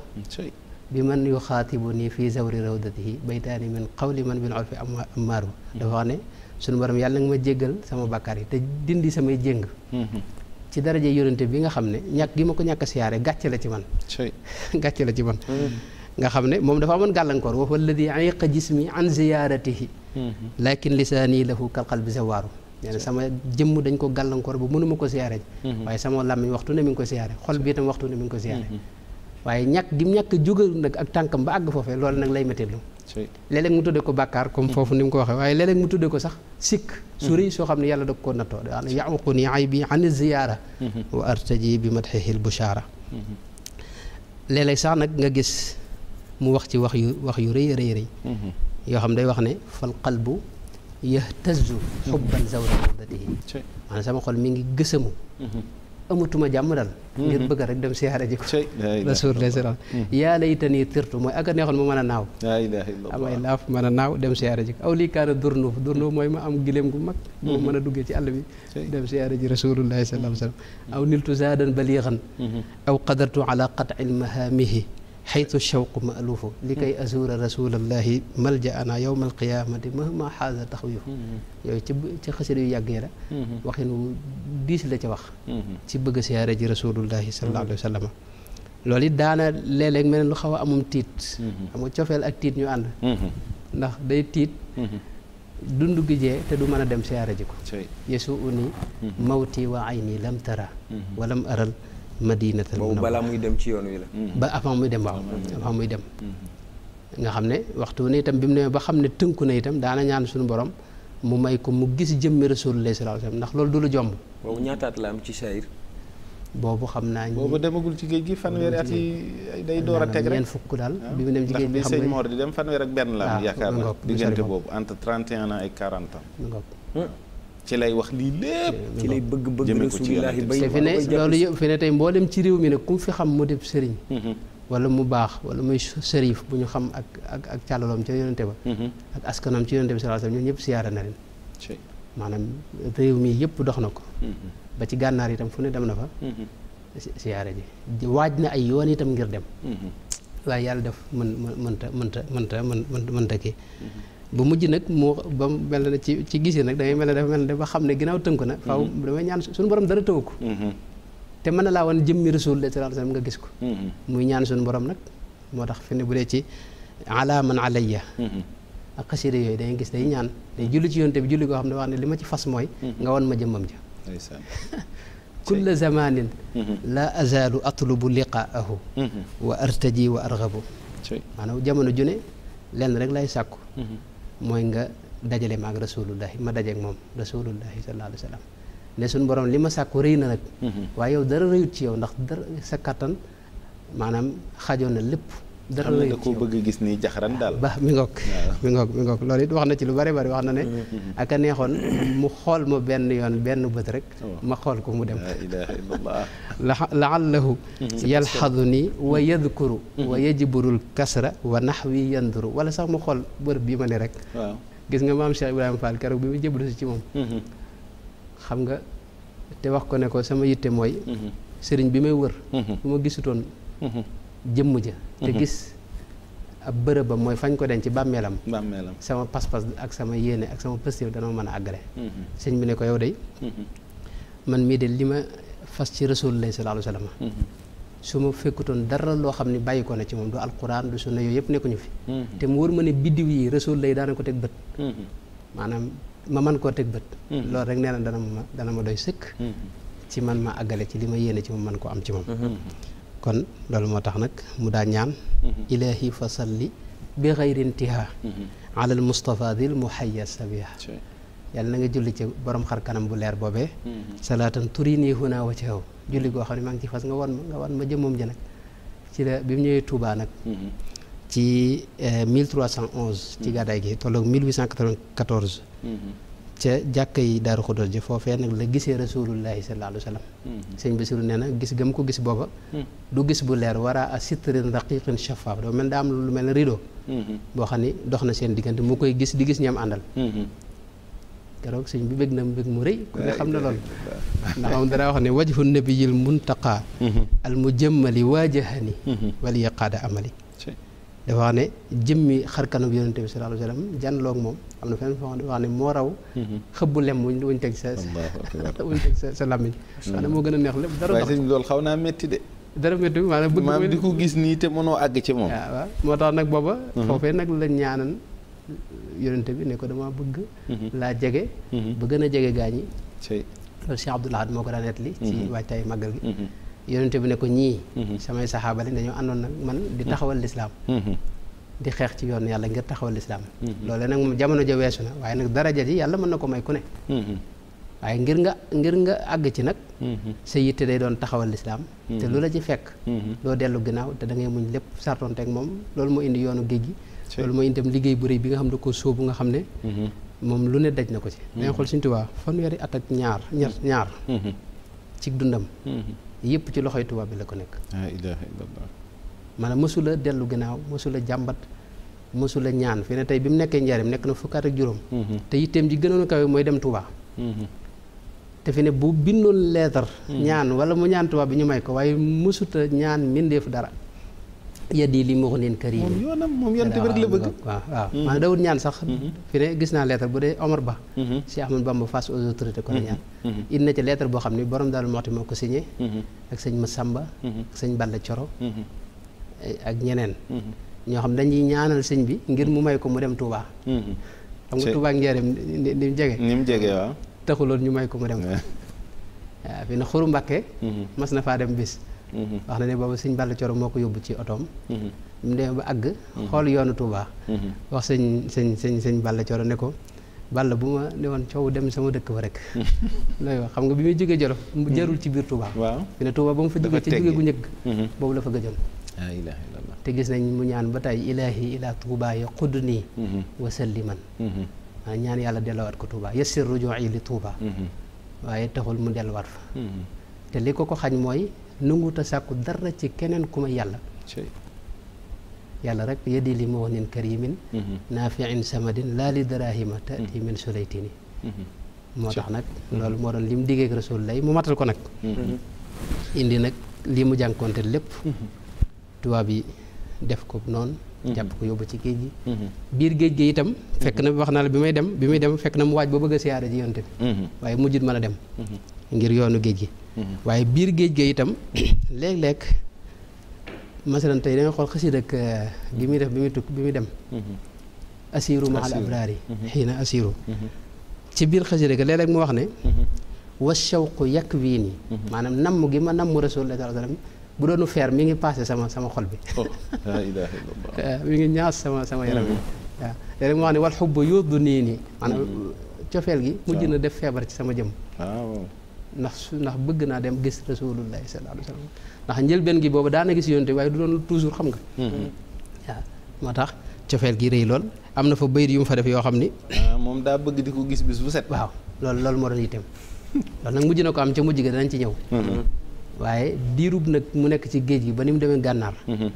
bi man yuxaatibu nii fii zawri rawdatihi baytaani min qawli man bil urfi ammaaru dafa wax ne sunu borom yàlla nga ma jéggal sama bàkkaar yi te dindi samay jéng ci daraje yonente bi nga xam ne ñàkk gi ma ko ñàkk a siyaare gàcce la ci man gàcce la ci man nga xam ne moom dafa amoon gàllankoor wa huwa alladi ayqa jismi an ziyaratihi lakin lisaani lahu kal qalbi zawaaru nee na sama jëmm dañ ko gàllankoor ba mënuma ko siyaare waaye sama làmmiñ waxtu ne mi ngi ko siyaare xol bi itam waxtu ne mi ngi ko siyaare waaye ñàkk gi mu ñàkk jógal nag ak tànkam ba àgg foofee loolu nag lay métti lu léeg-léeg mu tudde ko bàkkaar comme foofu ni mu ko waxee waaye léeg-léeg mu tudde ko sax sikk su rëy soo xam ne yàlla da ko nattoo daa ne yaququ ni aybi an ziyaara wa artaji bi madhihi l bushaara léeg-léeg sax nag nga gis mu wax ci wax yu rëy yoo xam day wax ne fal qalbu yahtazu xubban zawra rawdatihi maanaam sama xol mi ngi gësamu amatuma jàmm dal ngir bëgg rek dem siyaare ji ko rasulullah salaam yaa laytanii tirtu mooy ak a neexoon ma mën a naaw amay laaf mën a naaw dem siyaare ji ko aw lii kaana durnu mooy ma am giléem gu mag moo mën a duggee ci àll bi dem siyaare ji rasulullah sallallahu alayhi wa sallam aw niltu zaadan baliixan aw qadartu ala qat'il mahaamihi xaytu shawqu maaluufu li kay azuura rasulallahi malja ana yowma alqiyamati mahma xaasa taxwifu yooyu ci xasida yu yàggee la waxin wu diis la ca wax ci bëgg siyaare ji rasulullahi sallallahu alayhi wa sallam loolu it daana léeg-léeg mel ne lu xaw a amum tiit xam nga cofeel ak tiit ñu ànd ndax day tiit dund gi jee te du mën a dem siyaare ji ko yesu uni mawti wa ayni lam tara walam aral madinatal boobu balaa muy dem ci yoon wi la ba avant muy dem waaw avant muy dem nga xam ne waxtu ne itam bi mu ne ba xam ne tënku na itam daana ñaan suñu borom mu may ko mu gis jëmmi rasulullah sallallahu alayhi wasallam ndax loolu du lu jomb boobu ñaataat la am ci sayir boobu xam naa boobu demagul ci géej gi fanweeri at yi day door a teg rek ñeent fukk daal bi mu dem ci géej gi xam nga sëñ Mor di dem fanweer ak benn la am yaakaar na diggante boobu entre 31 ans et 40 ans ci lay wax lii lépp ci lay bëgg rasulillahi bay te fi ne loolu yëpp fi ne tey mboolem ci réew mi ne ku mu fi xam mu def sëriñ wala mu baax wala muy sërif bu ñu xam ak càllaloom ca yonente ba ak askanam ci yonente bi sallallahu alayhi wasallam ñun ñëpp siyaara na leen maanaam réew mi yëpp dox na ko ba ci gànnaar itam fu ne dem na fa siyaara ji waaj na ay yoon itam ngir dem waaye yàlla def mënta kii bu mujj nag moo ba mel na ci gisi nag da ngay mel ne dafa mel ne ba xam ne ginnaaw tënku na faaw damay ñaan suñu borom dara tëw ko te mën na laa wan jëmmi rasulullah sallallahu alayhi wasallam nga gis ko muy ñaan suñu borom nag moo tax fi ne bu dee ci ala man alayya ak xasida yooyu dangay gis day ñaan day julli ci yonte bi julli koo xam ne wax ne li ma ci fas mooy nga wan ma jëmmam ja kulla zamanin la azalu atlubu liqaahu wa artaji wa arghabu maanaam jamono june lenn rek lay sàkku mooy nga dajale maag rasulullahi ma dajeeg moom rasulullahi sallallahu alayhi wa sallam ne suñu borom li ma sàkku rëy na nag waaye yow dara rëyut ci yow ndax dara sa kattan maanaam xajoon na lépp dara rëyut ci yow ko bëgg gis nii jaxaran daal ba mi ngoog loolu it wax na ci lu bari bari wax na ne ak a neexoon mu xool ma benn yoon benn bët rek ma xool ko mu dem la ilaha illallah laallahu yalxadu nii wa yadkuru wa yajburul kasra wa naxwi yanduru wala sax mu xool bërëb bii ma ne rek gis nga maam Cheikh Ibrahima Fall keroog bi mu jébbalu si ci moom xam nga te wax ko ne ko sama yitte mooy sëriñ bi may wër bu ma gisutoon jëmm ja te gis ab bërëbam mooy fañ ko denc ci bàmmeelam sama pas-pas ak sama yéene ak sama positif dana ma mën a àggale sëñ bi ne ko yow day man mii de li ma fas ci rasulullah sallallahu alayhi wasallam su ma fekkutoon dara loo xam ne bàyyi ko na ci moom du alquran du sunna yooyu yëpp nekkuñu fi te mu wër ma ne biddiw yi rasulullah daana ko teg bët maanaam ma man koo teg bët loolu rek nee na dana ma doy sëkk ci man ma àggale ci li ma yéene ci moom man koo am ci moom kon loolu moo tax nag mu daa ñaan ilahi fa salli bi xayri intiha ala al mustafa dil muhayya sabiha yàlla na nga julli ci borom xar kanam bu leer boobee salaatan turini huna wa ci xew julli goo xam ne maa ngi ci fas nga wan ma jëmmam ji nag ci la bi mu ñëwee Touba nag ci 1311 ci gàddaay gi tolloog 1894 ca jàkka yi Daaru Xudoos ji foofee nag la gisee rasulullahi sallallahu alayhi wa sallam sëñ Basiru nee na gis gëm ko gis booba du gis bu leer wara a sitrin raqiqin shafaaf doo mel daa am lu mel ne rideau boo xam ni dox na seen diggante mu koy gis di gis ñam àndal keroog sëñ bi bëgg na bëgg mu rëy ku ne xam na loolu ndax moom dara wax ne wajhu nabiyil muntaqa al mujammali waajahani wali yaqaada amali dafa wax ne jëmmi xarkanam yonente bi sallallahu alayhi wa sallam jànloog moom am na fenn foo wax ne moo raw xëbbu lem wuñ teg sa làmmiñ maanaam moo gën a neex lépp dara dox waaye sëñ loolu xaw naa métti de dara métti maanaam bëgg maam di ko gis nii te mënoo àgg ci moom waaw moo tax nag booba foofee nag la ñaanan yonente bi ne ko dama bëgg laa jege ba gën a jege gaañi loolu Cheikh Abdoul Ahad moo ko daan nettali ci waajtaay màggal gi yonente bi ne ko ñii samay saxaaba lañ dañoo àndoon nag man di taxawal lislaam di xeex ci yoon yàlla ngir taxawal lislaam loolu nag moom jamono ja weesu na waaye nag daraja ji yàlla mën na ko may ku ne waaye ngir nga àgg ci nag sa yitte day doon taxawal lislaam te lu la ci fekk doo dellu ginnaaw te da ngay muñ lépp sartonteeg moom loolu moo indi yoonu géej gi loolu moo indi tam liggéey bu rëy bi nga xam ne ko sóobu nga xam ne moom lu ne daj na ko ci da nga xool Sëñ Tuubaa fanweeri at ak ñaar ci dundam yëpp ci loxoy tubaab bi la ko nekk. la ilaha illallah. maanaam mësula dellu ginnaaw mësula jàmbat mësula ñaan fi ne tey bi mu nekkee njaareem nekk na fukkaat ak juróom. te yitteem ji gënoon a kawe mooy dem Touba. te fi ne bu bindoon leetar ñaan wala mu ñaan tubaab bi ñu may ko waaye mësuta ñaan mbindeef dara. yaddi li muxnin karim moom yoonam moom yonte bi rek la bëgg. waaw maanaam dawut ñaan sax. fi ne gis naa leetar bu dee Omar Ba. Cheikh Ahmadou Bamba face aux autorités ko la ñaan. indi na ci leetar boo xam ne borom Daaru Muxti moo ko signé. ak sëñ Massamba. ak sëñ Balla Coro. ak ñeneen. ñoo xam dañuy ñaanal sëñ bi ngir mu may ko mu dem Touba. xam nga Touba ak Njaaréem ni mu jege. ni mu jege waaw. taxuloon ñu may ko mu dem. waaw fi ne Xuru Mbàkke mas na faa dem bis. wax na ne boobu sëñ Balla Coro moo ko yóbbu ci otoom. mu demee ba àgg. xool yoonu Touba. wax sëñ Balla Coro ne ko Balla bu ma ne woon coow dem sama dëkk ba rek. looy wax xam nga bi muy jógee Jolof jarul ci biir Touba. waaw fi ne Touba ba mu fa jógee ci jóge gu njëkk. boobu la fa gëjoon. la ilaha illallah. te gis nañ mu ñaan ba tey ilaahi ila Touba ya xuddnii wa salliman. ñaan yàlla delluwaat ko Touba yassir rujuu'i li Touba. waaye taxul mu delluwaat fa. te li ko xañ mooy nanguta sàkku dara ci keneen ku ma yàlla. yàlla rek yeddi li muxnin karimin naafiin samadin laa li darahima taati min sulaytini. moo tax nag loolu moo doon li mu diggee ak rasul lay mu matal ko nag. indi nag lii mu jànkoonte lépp. tubaab yi def ko noonu. jàpp ko yóbbu ci géej gi. biir géej gi itam fekk na wax naa la bi muy dem fekk na mu waaj ba bëgg a siyaare ji yonte bi. waaye mujjut mën a dem. ngir yoonu géej gi. waaye biir géej gi itam léeg-léeg masalan tey da nga xool xasida ak bi muy def bi muy dem. asiru mahal abraari xiina asiru. ci biir xasida ga léeg-léeg mu wax ne. wa shawqu yakwiini. maanaam namm gi ma namm rasulullah sallallahu alayhi wasallam bu doonu feer mi ngi passé sama xol bi. la ilaha illallah. mi ngi ñaas sama yaram bi. waaw léeg-léeg mu wax ne wal xubbu yóbbu nii maanaam cofeel gi mujj na def feebar ci sama jëm. waaw. ndax bëgg naa dem gis rasulullahi sallallahu alayhi wasallam ndax njëlbeen gi boobu daana gis yonte waaye du doon toujours xam nga. waaw moo tax cofeel gi rëy lool am na fa bayit yu mu fa def yoo xam ni. moom daa bëgg di ko gis bis bu set. waaw loolu moo doon itam loolu nag mujj na ko am ca mujj ga danañ ci ñëw. waaye diirub nag mu nekk ci géej gi ba ni mu demee gànnaar.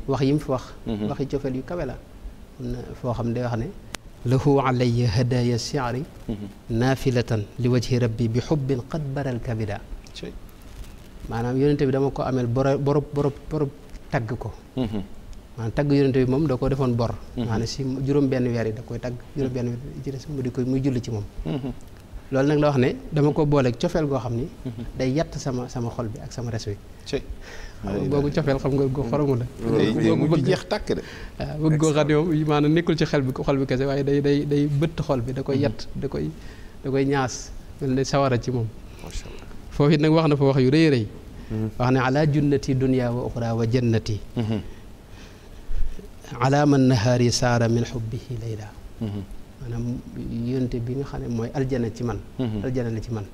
wax yi mu fi wax. waxi cofeel yu kawe la. foo xam ne day wax ne. lahu alayya hadaya si'ri naafilatan li wajhi rabbi bi xubbin qad baral kabida. maanaam yonente bi dama ko ameel borob tagg ko. maanaam tagg yonente bi moom da ko defoon bor. maanaam si juróom-benn weer yi da koy tagg juróom-benn weer yi ci des mu di koy muy julli ci moom. loolu nag la wax ne dama ko booleeg cofeel goo xam ni. day yatt sama xol bi ak sama res wi. googu cofeel xam nga go xoromu la. googu bëgg jeex tàkk de. waaw bëgg goo xam ne moom maanaam nekkul ci xol bi kese waaye day bëtt xol bi da koy yatt da koy ñaas mel ne sawara ci moom. macha allah foofu it nag wax na fa wax yu rëy rëy. wax ne ala junnati dunya wa uxra wa jannati. ala man nahaari saara min xubbihi layla. maanaam yonte bi nga xam ne mooy aljana ci man. aljana la ci man.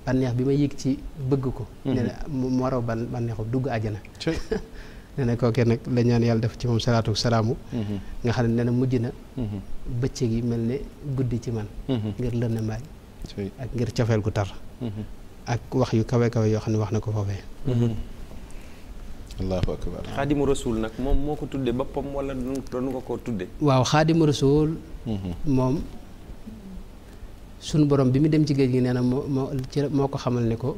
bànneex bi ma yëg ci bëgg ko. ne na moo raw bànneexu dugg àjjana. nee na kookee nag la ñaan yàlla def ci moom salaatu salaamu. nga xam ne nee na mujj na. bëccëg yi mel ne guddi ci man. ngir lënd mbaay. ak ngir cofeel gu tar. ak wax yu kawe kawe yoo xam ne wax na ko foofee. allahu akbar. xaadimu rasul nag moom moo ko tuddee boppam wala doonu ko koo tuddee. waaw xaadimu rasul. moom sunu borom bi mu dem ci géej gi nee na moo ko xamal ne ko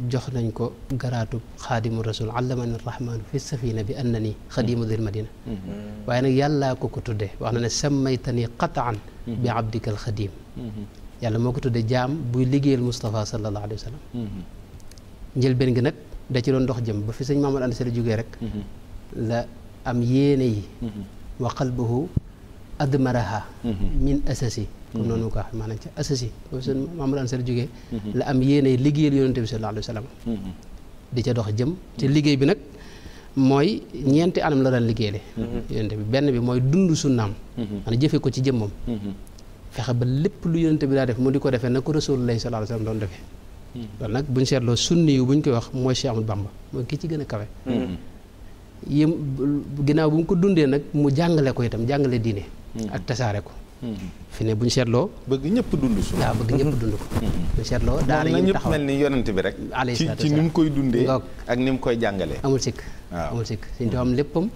jox nañ ko garaatu xaadimu rasul allamani rahmaanu fi safina bi annani xadimu dil madina. waaye nag yàllaa ko tuddee wax na ne sammaytani qataan bi abdika al xadim. yàlla moo ko tuddee jaam buy liggéeyal Moustapha sallallahu alayhi wa sallam. njëlbeen gi nag da ci doon dox jëm ba fi sëñ Mamadou Anta Sall jógee rek. la am yéene yi. wa qalbuhu admaraha min asasi. comme noonu ko wax maanaam ci asasi ba sëñ Mamadou Anta Sall jógee. la am yéene yi liggéeyal yonente bi sallallahu alayhi wa sallam. di ca dox jëm te liggéey bi nag mooy ñeenti anam la daan liggéeyale. yonente bi benn bi mooy dund sunnaam. maanaam jëfe ko ci jëmmam. fexe ba lépp lu yonente bi daa def mu di ko defee na ko rasulullahi sallallahu alayhi wa sallam doon defee. loolu nag buñ seetloo sunni yu buñ koy wax mooy Cheikh Ahmadou Bamba mooy ki ci gën a kawe. ginnaaw bu mu ko dundee nag mu jàngale ko itam jàngale diine. ak tasaare ko fi ne bu ñu seetloo bëgg ñëpp dund sunna. waaw bëgg ñëpp dund ko bu ñu seetloo daara yi ñëpp mel ni yonent bi rek ci ni mu koy dundee ak ni mu koy jàngalee amul sikk amul sikk Sëñ Tuubaa am léppam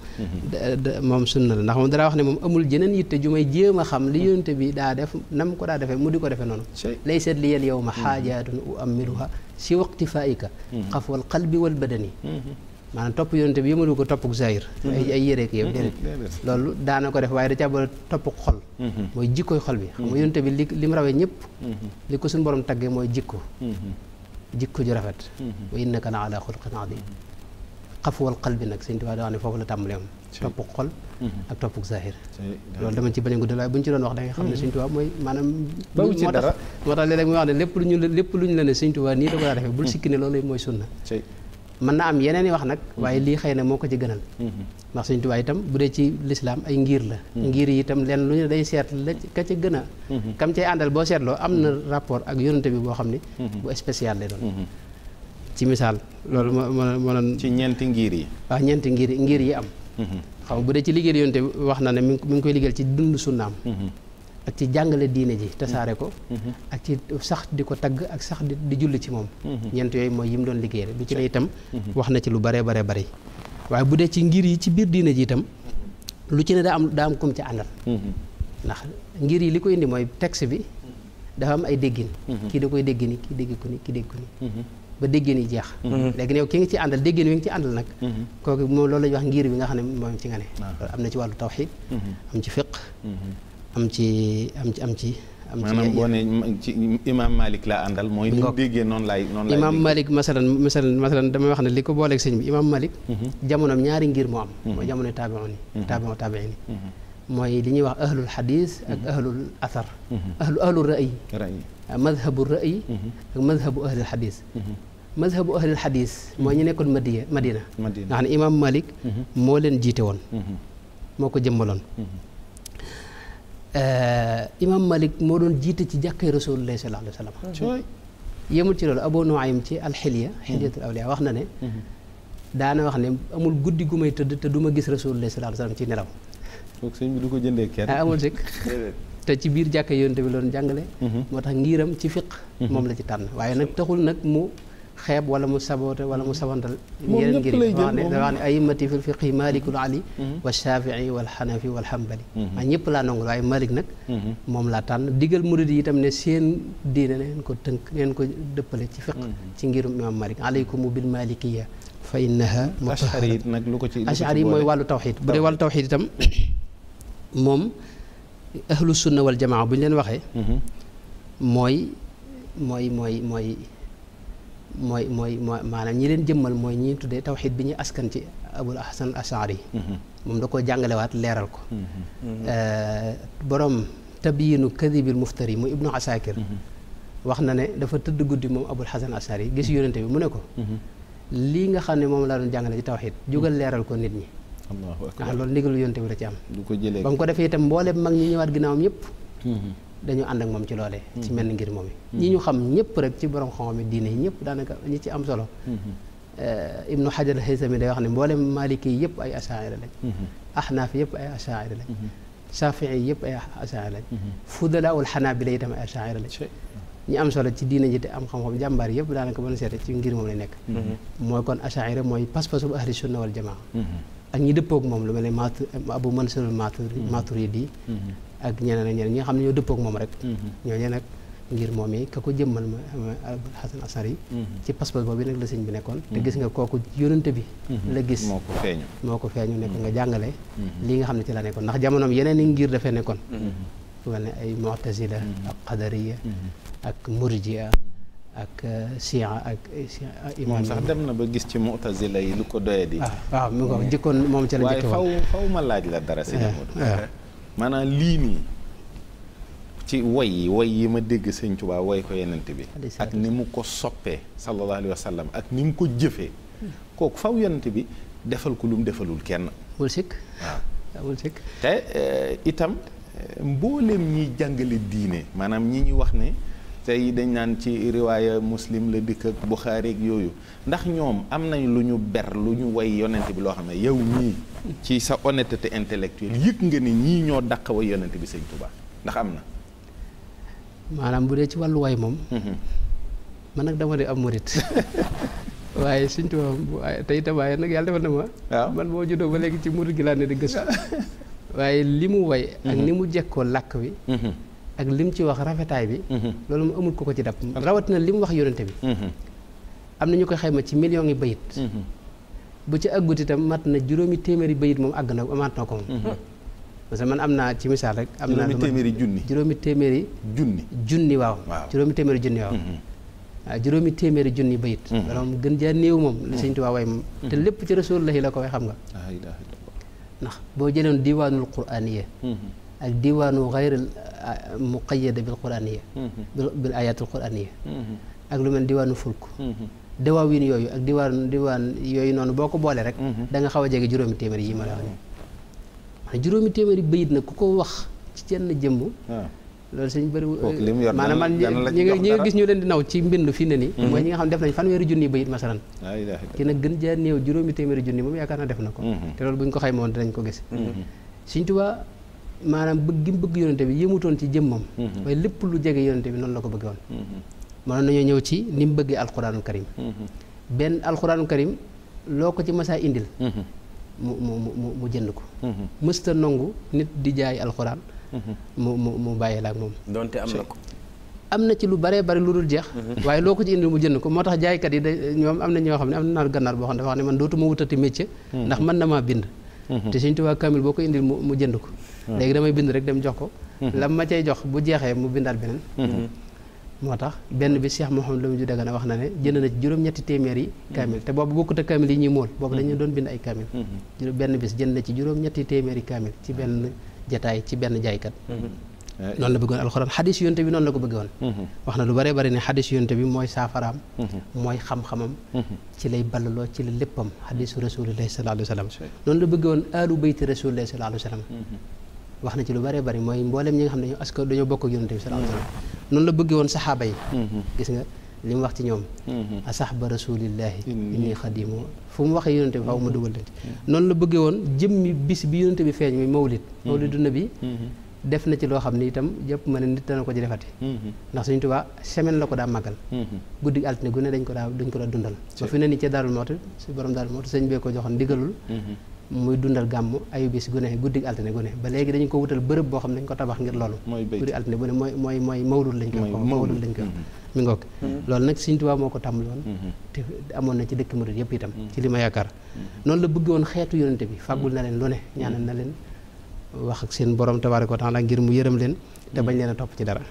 moom sunna la ndax moom dara wax ne moom amul jeneen yitte ju may jéem a xam li yonent bi daa def nam ko daa defee mu di ko defee noonu laysat li yal yawma xaajaatun uammiluha si waqtifaika xafwal qalbi wal badani maanaam topp yonent bi yëmalu ko toppuk zahir ay yéreek yow déedéet loolu daana ko def waaye da ca ba toppuk xol mooy jikkoy xol bi xam nga yonent bi li mu rawee ñëpp li ko suñu borom taggee mooy jikko ju rafet wa innaka la ala xuluqin adim xafwal qalbi nag Sëñ Tuubaa da wax ne foofu la tàmbalee moom toppuk xol ak toppuk zahir loolu dama ci bañ a guddal waaye bu ñu ci doon wax da nga xam ne Sëñ Tuubaa mooy maanaam moo tax léeg-léeg muy wax ne lépp lu ñu la ne Sëñ Tuubaa nii da ko daa defee bul sikki ne loolu mooy sunna mën na am yeneen i wax nag waaye lii xëy na moo ko ci gënal ndax Sëñ Tuubaa itam bu dee ci lislaam ay ngir la ngir yi itam leen lu ñu day seet la ka ca gën a kam cay àndal boo seetloo am na rapport ak yonante bi boo xam ne bu spécial lay doon ci misaal loolu moo doon ci ñeenti ngir yi waaw ñeenti ngir yi am xam nga bu dee ci liggéey yonante bi wax na ne mi ngi koy liggéeyal ci dund sunnaam ak ci jàngale diine ji tasaare ko ak ci sax di ko tagg ak sax di julli ci moom ñeent yooyu mooy yi mu doon liggéey rek lu ci ne itam wax na ci lu bare bari waaye bu dee ci ngir yi ci biir diine ji itam lu ci ne daa am kum ci àndal ndax ngir yi li ko indi mooy texte bi dafa am ay déggin kii da koy dégg ni kii dégg ko ni kii dégg ko ni ba déggin yi jeex léegi yow ki nga ci àndal déggin wi nga ci àndal nag kooku moom loolu la ñuy wax ngir bi nga xam ne moom ci nga ne loolu am na ci wàllu tawxiid am ci fiq am ci maanaam boo ne ci imaam Malik laa àndal mooy ni mu déggee noonu laay imaam Malik masalan damay wax ne li ko booleeg sëñ bi imaam Malik jamonoom ñaari ngir moo am mooy jamono taabi'un yi mooy li ñuy wax ahlul xadis ak ahlul athar ahlul ra'yi madhabu ra'yi ak madhabu ahlul xadis madhabu ahlul xadis mooy ñu nekkoon Madina nga xam ne imaam Malik moo leen jiite woon moo ko jëmmaloon Imam Malik moo doon jiite ci jàkkay Rasulullah sallallahu alayhi wa sallam yemul ci loolu Abu Nuaym ci xilyatul awliya wax na ne daana wax ne amul guddi gu may tëdd te du ma gis Rasulullah sallallahu alayhi wa sallam ci nelaw kooku sëñ bi du ko jëndee kenn amul sikk te ci biir jàkkay yonent bi loon jàngale moo tax ngiram ci fiq moom la ci tànn waaye nag taxul nag mu xeeb wala mu saboote wala mu sabantal yeneen ngir wax ne a'immati fil fiqhi malikul ali wa shafii wal xanafi wal xambali waaye ñëpp laa nangul waaye malik nag moom laa tànn digal murid yi itam ne seen diine neen ko tënk neen ko dëppale ci fiq ci ngirum imam malik alaykum bil malikiya fa innaha ashari yi mooy wàllu tawxid bu dee wàllu tawxid itam moom ahlu sunna wal jamaa bu ñu leen waxee mooy maanaam ñi leen jëmmal mooy ñi tuddee tawxid bi ñuy askan ci abul hasan al ashari moom da koo jàngalewaat leeral ko borom tabyinu kadibil muftari mu ibnu asakir wax na ne dafa tëdd guddi moom abul hasan al ashari gis yonente bi mu ne ko lii nga xam ne moom laa doon jàngale ci tawxid jugal leeral ko nit ñi ndax loolu ndigalu yonente bi la ci am ba mu ko defee itam mboolem mag ñi ñëwaat ginnaawam yëpp dañu ànd ak moom ci loolee ci mel ni ngir moom yi ñi ñu xam ñëpp rek ci borom xam-xam yi diine yi ñëpp daanaka ñi ci am solo ibnu xajar al-haythami day wax ne mboolem maliki yi yëpp ay asaira lañ ahnaaf yëpp ay asaira lañ shafii yëpp ay asaira lañ fudalaul xanaabila itam ay asaira lañ ñi am solo ci diine ji te am xam-xam jàmbaar yëpp daanaka mën a seete ci ngir moom lay nekk mooy kon asaira mooy pas-pasu ahli sunna wal jamaa ak ñi dëppoog moom lu mel ne abu mansur maturidi ak ñeneen ak ñeneen ñi nga xam ne ñoo dëppook moom rek ñooñu nag ngir moom yi ka ko jëmmal ma Abul Hasan Ashari ci pas-pas boobu nag la sëñ bi nekkoon te gis nga kooku yonante bi la gis moo ko feeñu nekk nga jàngale lii nga xam ne ci la nekkoon ndax jamonoom yeneen i ngir dafee nekkoon wala ne ay mu'tazila ak qadariya ak murji'a ak siya ak moom sax dem na ba gis ci mu'tazila yi lu ko doyadi waaw mi ko jëkkoon moom ci la waaye faw ma laaj la dara si maanaam lii nii ci woy yi ma dégg sëñ Tuubaa woy ko yenent bi ak ni mu ko soppee sallallahu alayhi wa sallam ak ni mu ko jëfee kooku faw yenent bi defal ko lu mu defalul kenn wul sikk waaw wul sikk te itam mbooleem ñiy jàngale diine maanaam ñi ñuy wax ne tey dañ naan ci riwaaya muslim la dikk ak buxaari ak yooyu ndax ñoom am nañ lu ñu ber lu ñu way yonent bi loo xam ne yow ñii ci sa honnêteté intellectuelle yëg nga ni ñii ñoo dàq way yonent bi sëñ Tuubaa ndax am na. maanaam bu dee ci wàllu way moom. man nag dama di am murit waaye Sëñ Tuubaa te itam waaye nag yàlla defal na ma. waaw man boo juddoo ba léegi ci murit gi laa ne di gëstu. waaye li mu way. ak ni mu jekkoo làkk bi. ak lim ci wax rafetaay bi. loolu mu amul ko ci dab. rawatina li mu wax yonente bi. am na ñu koy xayma ci millions yi bayit. bu ci àggut itam mat na juróomi téeméeri bayit moom àgg na amaat na ko moom. parce que man am naa ci misaal rek. am naa juróomi téeméeri junni waaw. juróomi téeméeri junni waaw. waaw juróomi téeméeri junni bayit. loolu moom gën jaa néew moom li Sëñ Tuubaa way moom. te lépp ci Rasulullaahi la ko way xam nga. ndax boo jëloon diwaanul quraaniya ak diwaanu xayril muqayyada bil quraaniya bil ayatul quraaniya ak lu mel diwaanu fulk dawaawin yooyu ak diwaan yooyu noonu boo ko boolee rek da nga xaw a jege juróomi téeméeri yi ma la wax nii maanaam juróomi téeméeri bayit nag ku ko wax ci jenn jëmm loolu sëñ bëri maanaam man ñi nga gis ñu leen di naw ci mbind fi ne ni mooy ñi nga xam ne def nañ fanweeri junni bayit masalan ki nag gën jaa néew juróomi téeméeri junni moom yaakaar naa def na ko te loolu bu ñu ko xayma woon dinañ ko gis Sëñ Tuubaa maanaam bëgg gi mu bëgg yonente bi yëmutoon ci jëmmam waaye lépp lu jege yonente bi noonu la ko bëgg woon mënoon nañoo ñëw ci ni mu bëggee alxuraanul karim benn alxuraanul karim loo ko ci masaa indil mu jënd ko mësta nongu nit di jaay alxuraan mu bàyyee la ak moom donte am na ko am na ci lu baree bari lu dul jeex waaye loo ko ci indil mu jënd ko moo tax jaaykat yi ñoom am na ñoo xam ne am na naar gànnaar boo xam ne dafa wax ne man dootuma wutati métier ndax mën na maa bind te Sëñ Tuubaa kamil boo ko indil mu jënd ko léegi damay bind rek dem jox ko lam ma cay jox bu jeexee mu bindaat beneen moo tax benn bi Cheikh Mouhamadou Lamine Dagana wax na ne jënd na ci juróom-ñetti téeméeri kaamil te boobu bokkut ak kaamil yi ñuy móol boobu dañu doon bind ay kaamil benn bis jënd na ci juróom-ñetti téeméeri kaamil ci benn jataay ci benn jaaykat noonu la bëggoon alxuraan xadis yonte bi noonu la ko bëggoon wax na lu bare bari ne xadis yonte bi mooy saafaraam mooy xam-xamam ci lay ballaloo ci la léppam xadisu rasulillahi sallallahu alayhi wa sallam noonu la bëggoon aalu bayti rasulillahi sallallahu alayhi wa sallam wax na ci lu bare bari mooy mboolem ñi nga xam ne asko dañoo bokk ak yonte bi sallallahu alayhi wa sallam noonu la bëgg woon saxaaba yi gis nga li mu wax ci ñoom asahba rasulillahi inni xadimu fu mu waxee yonente bi faaw ma dugal leen ci noonu la bëggee woon jëmmi bis bi yonente bi feeñ muy mawlidu nabi def na ci loo xam ne itam jëpp ma ne nit dana ko ci defati ndax Sëñ Tuubaa semaine la ko daa màggal guddi altine gu ne dañ ko daa dundal ba fi ne ni ca Daarul Muxti si borom Daarul Muxti sëñ bee ko joxoon ndigalul muy dundal gàmm ayu bis gu ne guddi altine gu ne ba léegi dañu ko wutal bërëb boo xam ne dañ ko tabax ngir loolu guddi altine bu ne mooy mawlud lañ koy mi ngoog loolu nag Sëñ Tuubaa moo ko tàmbali woon te amoon na ci dëkk murid yëpp itam ci li ma yaakaar noonu la bëgg woon xeetu yonente bi fàggul na leen lu ne ñaanal na leen wax ak seen borom tabaaraka wa taala ngir mu yërëm leen te bañ leen a topp ci dara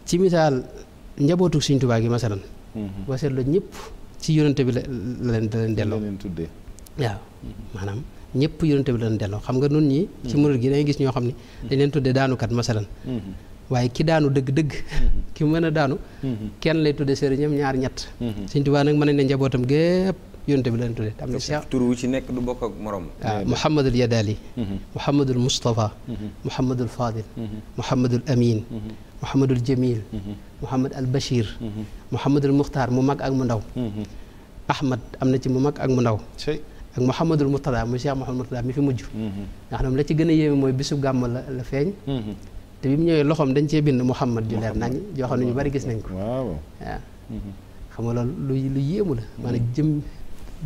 ci misaal njabootu Sëñ Tuubaa gi masalan boo seetloo ñëpp ci yonente bi la leen delloo waaw maanaam ñëpp yonente bi la leen delloo xam nga nun ñi ci murid gi dangay gis ñoo xam ne dañ leen tuddee daanukat masalan waaye ki daanu dëgg-dëgg ki mën a daanu kenn lay tudde sëriñam ñaar ñett Sëñ Tuubaa nag mën nañ ne njabootam gépp yonente bi leen tudde am na Cheikh tur wu ci nekk du bokk ak morom waaw Mouhamadul Yadali Mouhamadul Moustapha Mouhamadul Fadil Mouhamadul Amin Mouhamadul Jamil Mouhamad al Bachir Mouhamadul Muxtaar mu mag ak mu ndaw Ahmad am na ci mu mag ak mu ndaw ak Mouhamadul Murtada muy Cheikh Mouhamadul Murtada mi fi mujj nga xam ne la ci gën a yéeme mooy bisu gàmm la feeñ te bi mu ñëwee loxoom dañ cee bind Mouhamad ju leer nañ yoo xam ne ñu bari gis nañ ko waaw xam nga loolu lu yéemu la maanaam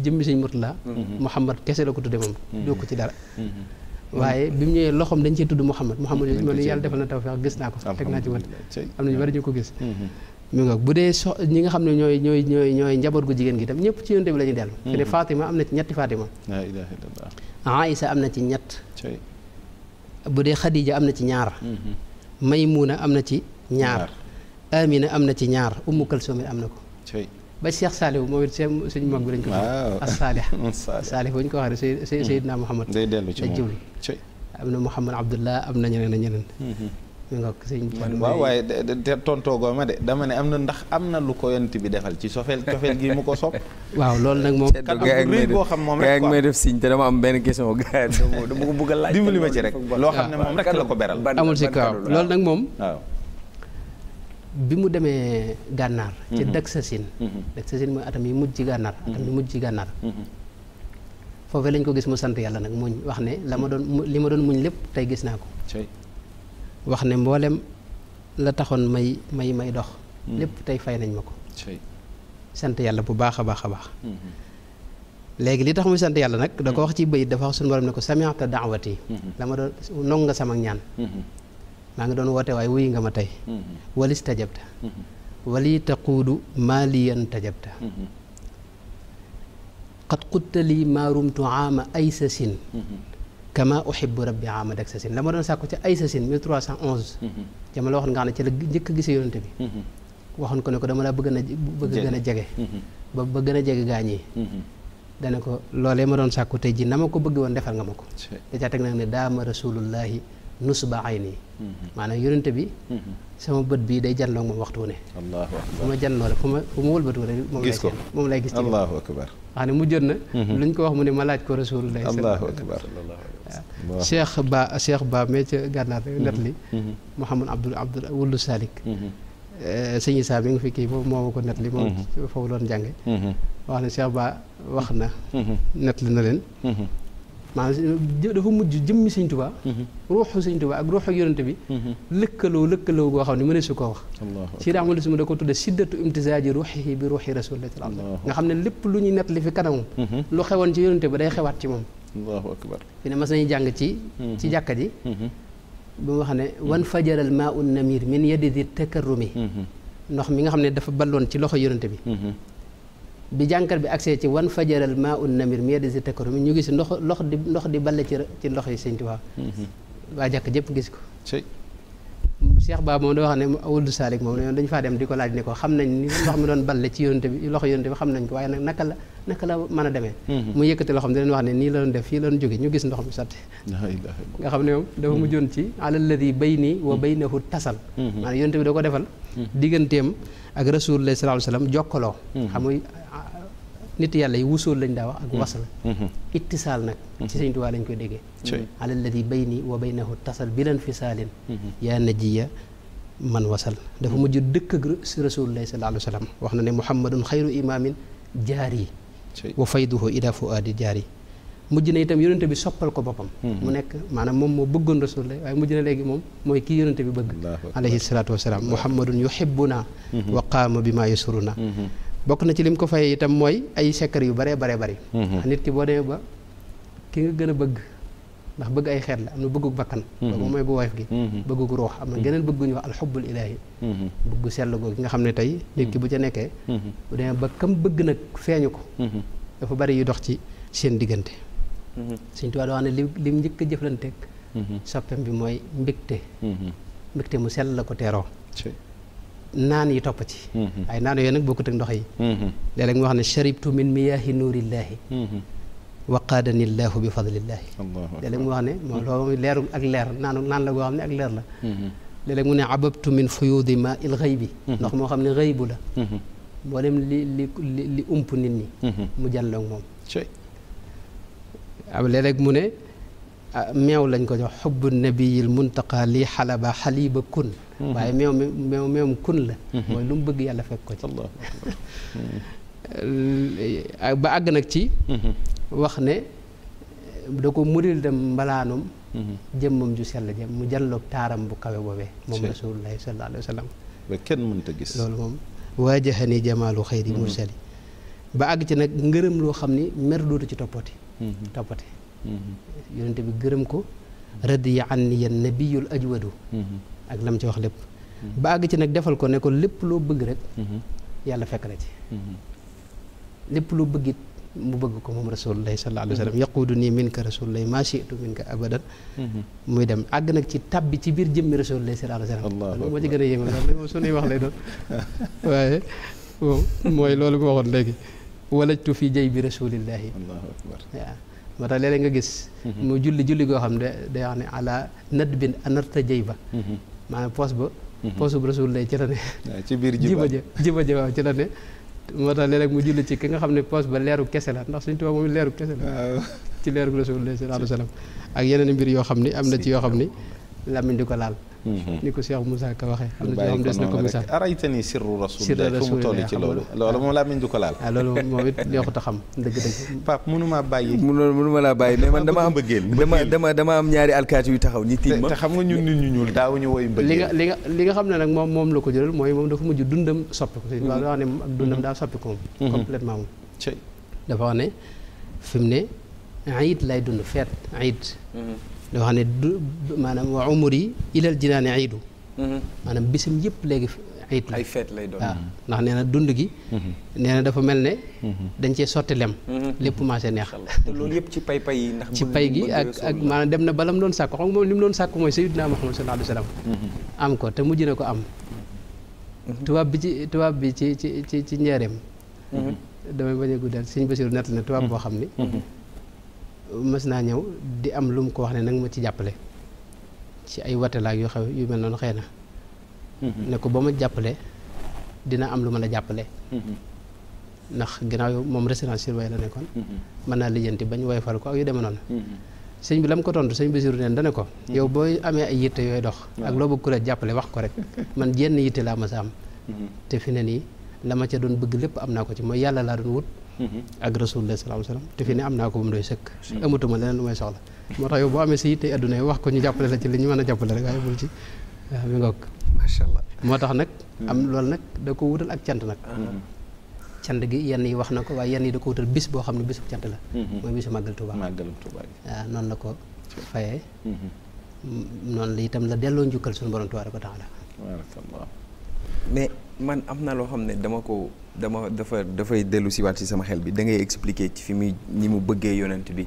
jëmmi Sëñ Murtada Mouhamad kese la ko tudde moom doo ko ci dara waaye bi mu ñëwee loxoom dañ cee tudd Mouhamad yooyu man yàlla defal na tawfeex gis naa ko teg naa ci wët am na ñu bari ñu ko gis mi nga bu dee ñi nga xam ne ñooy njaboot gu jigéen gi itam ñëpp ci yonte bi la ñuy dellu te ne Fatima am na ci ñetti Fatima Aïsa am na ci ñett bu dee Khadija am na ci ñaar Maymuna am na ci ñaar Amina am na ci ñaar Ummu Kalsum am na ko ba Cheikh Saliou moom it suñu mag bi lañ ko as Saalih bu ñu ko waxee Seydina Muhammad day dellu ci moom am na Muhammad Abdullah am na ñeneen ñeneen mi nga sëñ waaw waaye te tontoogoo ma de dama ne am na ndax am na lu ko yonent bi defal ci cofeel gi mu ko sopp waaw loolu nag moom rëy boo xam moom rek may def signe te dama am benn question gars dama ko bëgg a laaj dimbali ma ci rek loo xam ne moom rek la ko beral amul si kaw loolu nag moom waaw bi mu demee gànnaar ci Daksasin mooy atam yi mujj ci gànnaar foofee lañ ko gis mu sant yàlla nag muñ wax ne li ma doon muñ lépp tey gis naa ko wax ne mboolem la taxoon may dox lépp tey fay nañ ma ko sant yàlla bu baax a baax a baax léegi li tax muy sant yàlla nag da ko wax ci bayit dafa wax suñu borom ne ko sami'ta da'wati la ma doon nong nga sama ñaan maa ngi doon woote waaye wuyu nga ma tey walis tajabta wali taquudu maaliyan tajabta qad qutta lii maa rumtu aama aysasin kama uhibbu rabbi aama daksasin la ma doon sàkku ca aysasin 1311 jama la waxoon nga xam ne ci la njëkk a gisee yonante bi waxoon ko ne ko dama la bëgg gën a jege ba gën a jege gaañ yi dana ko loolee ma doon sàkku tey ji na ma ko bëgg woon defal nga ma ko da caa teg nag ne daama rasulullahi nusba ayni maanaam yonente bi sama bët bii day janloog moom waxtu ne allahu akbar fu ma janloo rek fu ma wëlbatu rek moom lay gis ci allahu akbar wax ne mu jot na luñ ko wax mu ne ma laaj ko rasulullahi allahu akbar Cheikh Ba mais ca gànnaar rek net li Mouhamad Abdul Wulu Salik sëñ Issa mi ngi fi kii boobu moo ma ko net li moom foofu doon jànge wax ne Cheikh Ba wax na net li na leen maanaam dafa mujj jëmmi sëñ Tuubaa ruuxu sëñ Tuubaa ak ruuxu yonente bi lëkkaloo goo xam ne mëne su koo wax si daa amul suma da ko tudde siddatu imtisaaji ruuxihi bi ruuxi rasulillahi nga xam ne lépp lu ñuy net li fi kanamam lu xewoon ci yonente bi day xewaat ci moom allahu akbar fi ne mas nañu jàng ci jàkka ji bi mu wax ne wan fajaral maa un namir min yadi di takarrumi ndox mi nga xam ne dafa balloon ci loxo yonente bi jànkar bi accès ci wan fajaral maa un namir mi yedi si tekkaru mi ñu gis ndox di balle ci ndox yi Sëñ Tuubaa waa jàkk jëpp gis ko Cheikh Ba moom da wax ne Wuldu Salik moom ne dañu faa dem di ko laaj ne ko xam nañ ni ndox mi doon balle ci yonente bi loxo yonente bi xam nañ ko waaye nag naka la mën a demee mu yëkkati loo xam ne leen wax ne nii la doon def fii la doon jóge ñu gis ndox mi sotti nga xam ne moom dafa mujjoon ci alalladi bayni wa baynahu tasal maanaam yonente bi da ko defal digganteem ak rasulullah sallallahu alayhi wasallam jokkaloo xam nga nit yàlla yi wusool lañ daa wax ak wasal ittisaal nag ci Sëñ Tuubaa lañ koy déggee alalladi bayni wa baynahu tasal bilan fisaalin yaa najiya man wasal dafa mujj dëkk ak rasulullah sallallahu alayhi wasallam wax na ne muhammadun xayru imaamin jaari wa fayduhu ila fuaadi jaari mujj na itam yonente bi soppal ko boppam mu nekk maanaam moom moo bëggoon rasulullah waaye mujj na léegi moom mooy kii yonente bi bëgg alayhi salaatu wasalaam muhammadun yuhibbuna wa qaama bi maa yasuruna bokk na ci lim ko fay itam mooy ay sekkar yu bare nit ki boo demee ba ki nga gën a bëgg ndax bëgg ay xeet la am na bëggug bakkan boobu mooy bu woyof gi bëggug ruux am na geneen bëgg ñu wax alxubbul ilaahi bëggu sell googu nga xam ne tey nit ki bu ca nekkee bu demee ba kam bëgg nag feeñu ko dafa bari yu dox ci seen diggante Sëñ Tuubaa wax ne lim njëkk a jëflanteeg soppem bi mooy mbégte mu sell la ko teeroo naan yi topp ci ay naan yooyu nag bokkut ak ndox yi léeg-léeg mu wax ne sharibtu min miyaahi nuurillaahi wa qaadani llaahu bi fadlillaahi léeg-léeg mu wax ne moom loolu leeru ak leer naan la goo xam ne ak leer la léeg-léeg mu ne ababtu min fuyuudi maa il xaybi ndox moo xam ne xaybu la mboolem li ump nit ñi mu jàlloog moom léeg-léeg mu ne meew lañ ko jox xubbu nabiyil muntaqa lii xalaba xaliba kun waaye meewum kun la mooy lu mu bëgg yàlla fekk ko ci ba àgg nag ci wax ne da ko muril dem mbalaanum jëmmam ju sell jëm mu jalloog taaram bu kawe boobee moom rasulullahi sallallahu alayhi wa sallam ba kenn mënta gis loolu moom waajahani jamaalu xayri mursali ba àgg ci nag ngërëm loo xam ni mer dootu ci toppati yonente bi gërëm ko radiya anniya nabiyul ajwadu ak lam ci wax lépp ba àgg ci nag defal ko ne ko lépp loo bëgg rek yàlla fekk na ci lépp loo bëggit mu bëgg ko moom rasulullahi sallallahu alayhi wa sallam yaquudu nii minka rasulullahi maa shi'tu minka abadan muy dem àgg nag ci tabbi ci biir jëmmi rasulullahi sallallahu alayhi wa sallam moo ci gën a yéeme loolu moom suñuy wax lay doon waaye moom mooy loolu ma waxoon léegi walajtu fi jay bi rasulillahi waaw moo tax léeg-léeg nga gis mu julli goo xam ne day wax ne ala nat bin anarta jëy ba maanaam poos bu rasulullah ci la ne ci biir jiba ja waaw ci la ne moo tax léeg-léeg mu julli ci ki nga xam ne poos ba leeru kese la ndax Sëñ Tuubaa moom leeru kese la ci leeru rasulullah sallallahu alayhi wa sallam ak yeneen mbir yoo xam ni am na ci yoo xam ni làmmiñ di ko laal ni ko Cheikh Moussa Ka waxee am na ci yoo xam des na ko misaal araytani sirru rasulillah fu mu toll ci loolu moom laa miñ du ko laal loolu moom it neexut a xam dëgg-dëgg Pape mënumaa bàyyi mënuma laa bàyyi mais man dama am ñaari alkaati yu taxaw ñi tiim ma te xam nga ñun nit ñu ñuul daawuñu woy mbëggeel li nga xam ne nag moom la ko jëral mooy moom dafa mujj dundam soppi ko wax ne ak dundam daa soppi ko moom complètement moom dafa wax ne fi mu ne ayit lay dund feet ayit dafa xam ne maanaam wa umri ilal jinaani ayidu maanaam bisam yëpp léegi ayit la ay feet lay doon waaw ndax nee na dund gi nee na dafa mel ne dañ cee sotti lem lépp maasee neex te loolu yëpp ci pay yi ndax ci pay gi ak maanaam dem na balam doon sàkku xam nga moom li mu doon sàkku mooy sayyidina Muhammad sallallahu alayhi wa sallam am ko te mujj na ko am tubaab bi ci njaareem damay bañ a guddal Sëñ Basiru nett na tubaab boo xam ni mës naa ñëw di am lu mu ko wax ne nanga ma ci jàppale ci ay watelaak yu xew yu mel noonu xëy na ne ko ba ma jàppale dina am lu ma la jàppale ndax ginnaaw yow moom résidence surveillée la nekkoon mën naa lijjanti bañ woyofal ko ak yu demee noonu sëñ bi la mu ko tontu sëñ Basiru neen dana ko yow booy amee ay yitte yooyu dox ak loo bëgg ku la jàppale wax ko rek man jenn yitte laa mas a am te fi ne nii la ma ca doon bëgg lépp am naa ko ci mooy yàlla laa doon wut ak rasulullah sallallahu alayhi wasallam te fi ne am naa ko ba mu doy sëkk amatuma leneen lu may soxla moo tax yow boo amee sa yitte adduna yi wax ko ñu jàppale la ci li ñu mën a jàppale rek waaye bul ci waaw mi ngoog macha allah moo tax nag am loolu nag da ko wutal ak cant nag cant gi yenn yi wax na ko waaye yenn yi da ko wutal bis boo xam ne bisu cant la mooy bisu màggal Tuuba waaw noonu la ko fayee noonu la itam la delloo njukkal suñu borom tabaaraka wa taala mais man am na loo xam ne dafay dellu siwaat ci sama xel bi da ngay expliquer ci fi muy ni mu bëggee yonent bi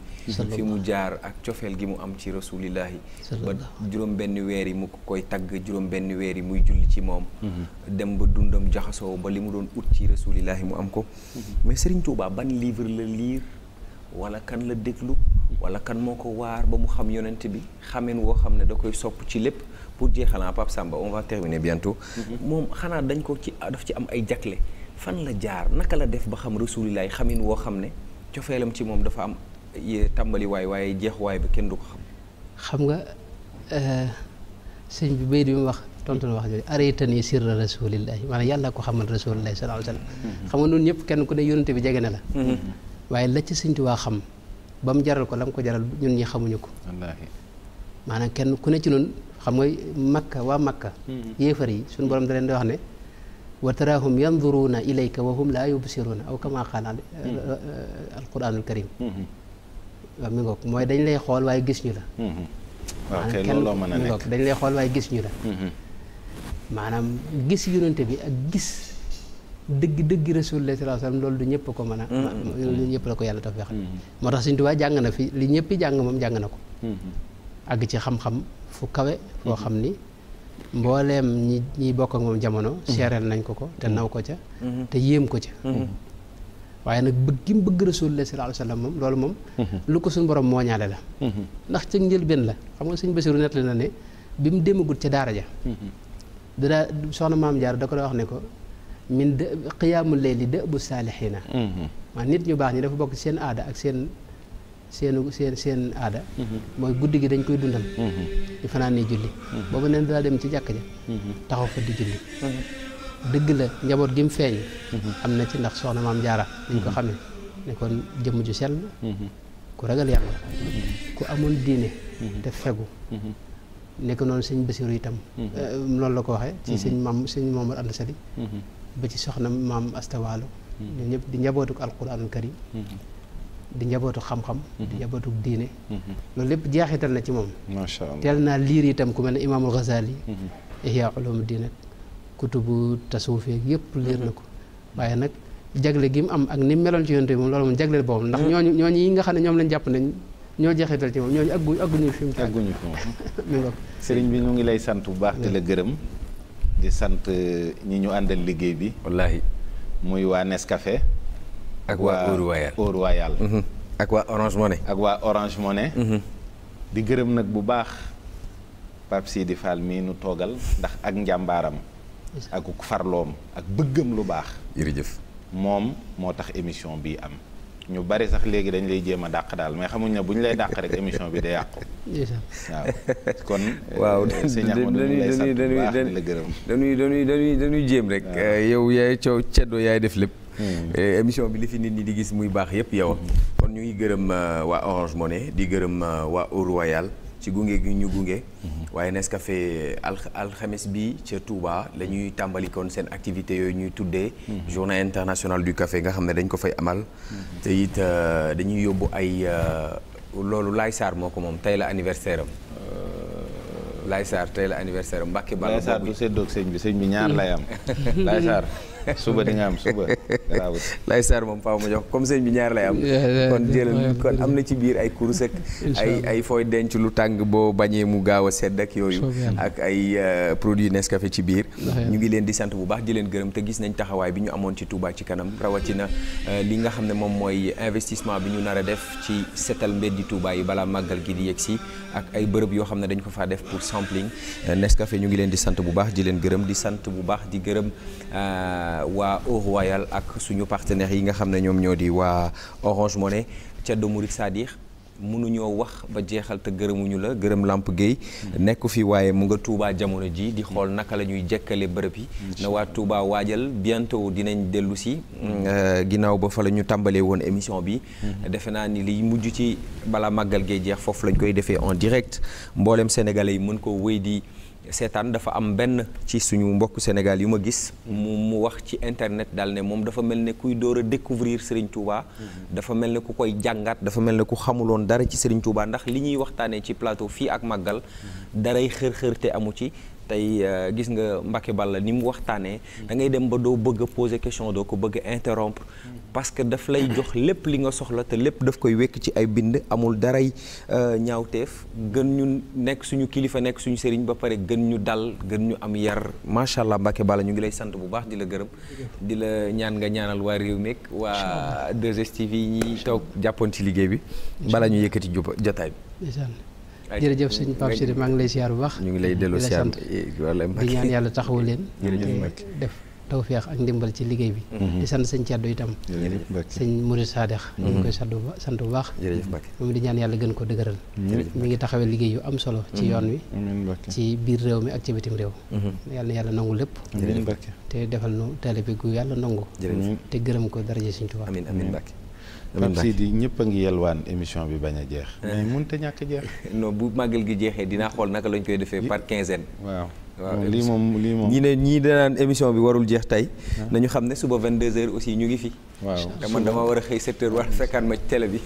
fi mu jaar ak cofeel gi mu am ci rasulillahi ba juróom benn weer yi mu koy tagg juróom benn weer yi muy julli ci moom dem ba dundam jaxasoo ba li mu doon ut ci rasulillahi mu am ko mais Serigne Touba ban livre la lire wala kan la déglu wala kan moo ko waar ba mu xam yonent bi xameen woo xam ne da koy sopp ci lépp pour jeexal Pape Samba on va terminer bientôt moom xanaa dañ ko ci daf ci am ay jagle fan la jaar naka la def ba xam rasulillahi xamin woo xam ne cofeelam ci moom dafa am tàmbali waaye jeexuwaay bi kenn du ko xam nga sëñ bi bay di mu wax tontu na wax jooju araytani sirra rasulillahi maanaam yàlla ko xamal rasulillahi sallallahu alayhi wasallam xam nga noonu ñëpp kenn ku ne yonente bi jege na la waaye la ci sëñ Tuubaa xam ba mu jaral ko la mu ko jaral ñun ñi xamuñu ko wallaahi maanaam kenn ku ne ci noonu xam nga waa makka yéefar yi suñu borom da leen di wax ne wa taraahum yanduruuna ilayka wa hum laa yubsiruuna aw kama qaala alquranul karim waaw mi ngoog mooy dañ lay xool waaye gis ñu la ok looloo mën a nekk dañ lay xool waaye gis ñu la maanaam gis yonente bi ak gis dëgg rasulullah sallallahu alayhi wasallam loolu du ñëpp ko mën a loolu ñëpp la ko yàlla daf feexal moo tax Sëñ Tuubaa jàng na fi li ñëppi jàng moom jàng na ko àgg ci xam-xam fu kawe foo xam ni mbooleem ñi bokk ak moom jamono seereel nañ ko te naw ko ca te yéem ko ca waaye nag bëgg gi mu bëgg rasulullah sallallahu alayhi wasallam moom loolu moom lu ko suñu borom mooñaale la ndax ca njëlbéen la xam nga Sëñ Basiru nettali na ne bi mu demagut ca daara ja daa soxna maam Jaara da ko da wax ne ko min de qiyaamul layli da'bu saalihiina maa nit ñu baax ñi dafa bokk seen aada ak seen aada mooy guddi gi dañ koy dundal di fanaan ni julli boobu neen daa dem ci jàkk ja taxaw fa di julli dëgg la njaboot gi mu feeñ am na ci ndax soxna maam Jaara dañ ko xamee ne kon jëmm ju sell ku ragal yàlla ku amoon diine te fegu nekk noonu sëñ Basiru itam loolu la ko waxee ci sëñ Mamadou Anta Sali ba ci soxna maam Astawaalo ñoom ñëpp di njabootuk alquranul karim di njabootu xam-xam di njabootu diine loolu lépp jeexital na ci moom macha allah teel naa liir itam ku mel ne imaamul Ghazali ihya ulumuddin ak kutubu tasawuf yëpp liir na ko waaye nag jagle gi mu am ak ni meloon ci yonte moom loolu moom jagleel boppam ndax ñooñu yi nga xam ne ñoom lañ jàpp ne ñoo jeexital ci moom ñooñu agguñu fi mu agguñu fi moom sëriñ bi ñu ngi lay sant bu baax di la gërëm di sant ñi ñu àndal liggéey bi wallaahi muy waa Nescafé ak waa Au Royal ak waa Orange Money di gërëm nag bu baax Pape Sidi Fall mii nu toogal ndax ak njàmbaaram ak farloom ak bëggam lu baax jërëjëf moom moo tax émission bii am ñu bari sax léegi dañ lay jéem a dàq daal mais xamuñ ne bu ñu lay dàq rek émission bi day yàqu. waaw kon. waaw sëñ Ahmadou ñu lay sant bu baax di la gërëm. dañuy jéem rek. yow yaay ceddo yaay def lépp. émission bi li fi nit ñi di gis muy baax yëpp yow. kon ñu ngi gërëm waa Orange Money di gërëm waa Eau Royal ci gunge gi ñu gunge. waaye Nescafé alxames bi ca Touba la ñuy tàmbali kon seen activité yooyu ñuy tuddee. journée internationale du café nga xam ne dañ ko fay amal. te it dañuy yóbbu ay loolu Laye Sarr moo ko moom tey la anniversaire am. Laye Sarr tey la anniversaire am Mbacke Balla. Laye Sarr du séddoog sëñ bi ñaar lay am. Laye Sarr suba di nga am suba. Laye Sarr moom faaw ma jox comme sëñ bi ñaar lay am. kon jëlal kon am na ci biir ay kurus ak ay fooy denc lu tàng boo bañee mu gaaw a sedd ak yooyu. ak ay produits Nescafé ci biir. ñu ngi leen di sant bu baax di leen gërëm te gis nañ taxawaay bi ñu amoon ci Touba ci kanam rawatina li nga xam ne moom mooy investissement bi ñu nar a def ci setal mbeddi Touba yi balaa màggal gi di yegg si ak ay bërëb yoo xam ne dañ ko faa def pour sampling Nescafé ñu ngi leen di sant bu baax di leen gërëm di sant bu baax di gërëm waa Eau Royal ak suñu partenaires yi nga xam ne ñoom ñoo di waa Orange Money Ceddo Murid Sadikh mënuñoo wax ba jeexal te gërëmuñu la gërëm Lamp Gueye nekk fi waaye mu nga Touba jamono ji di xool naka la ñuy jekkale bërëb yi na waa Touba waajal bientôt dinañ dellu si ginnaaw ba fa la ñu tàmbalee woon émission bi defe naa ni liy mujj ci balaa màggal gee jeex foofu lañ koy defee en direct mboolem sénégalais yi mën ko wéy di seetaan dafa am benn ci suñu mbokk Sénégal yu ma gis mu wax ci internet daal ne moom dafa mel ne kuy door a découvrir Serigne Touba dafa mel ne ku koy jàngat dafa mel ne ku xamuloon dara ci Serigne Touba ndax li ñuy waxtaanee ci plateau fii ak màggal daray xër-xër te amu ci tey gis nga Mbacke Balla ni mu waxtaanee da ngay dem ba doo bëgg a poser question doo ko bëgg a interrompre parce que daf lay jox lépp li nga soxla te lépp daf koy wekk ci ay bind amul daray ñaawteef gën ñu nekk suñu kilifa nekk suñu sëriñ ba pare gën ñu dal gën ñu am yar macha allah Mbacke Balla ñu ngi lay sant bu baax di la gërëm di la ñaan nga ñaanal waa réew mi ak waa 2STV yi ñi toog jàppoon ci liggéey bi bala ñu yëkkati jotaay bi. jërëjëf sëñ Pape Sidi maa ngi lay siyaar bu baax. ñu ngi lay delloo siyaar di ñaan yàlla taxawu leen. def tawfeex ak ndimbal ci liggéey bi. di sant sëñ Ceddo itam. sëñ Murid Sadikh. ñu ngi koy sant bu baax. moom di ñaan yàlla gën ko dëgëral. mi ngi taxawee liggéey yu am solo ci yoon wi. ci biir réew mi ak ci bitim réew. yàlla na yàlla nangu lépp. te defal nu télé bi gu yàlla nangu. te gërëm ko daraja sëñ Tuubaa. amiin amiin Mbacke. Pape Sidi ñëpp a ngi yelwaan émission bi bañ a jeex. mais mënut a ñàkk jeex. non bu màggal gi jeexee dinaa xool naka lañ koy defee par quinzaine. waaw lii moom ñii danaan émission bi warul jeex tey. nañu xam ne suba 22h aussi ñu ngi fi. waaw te man dama war a xëy 7h war a fekkaan ma ci télé bi.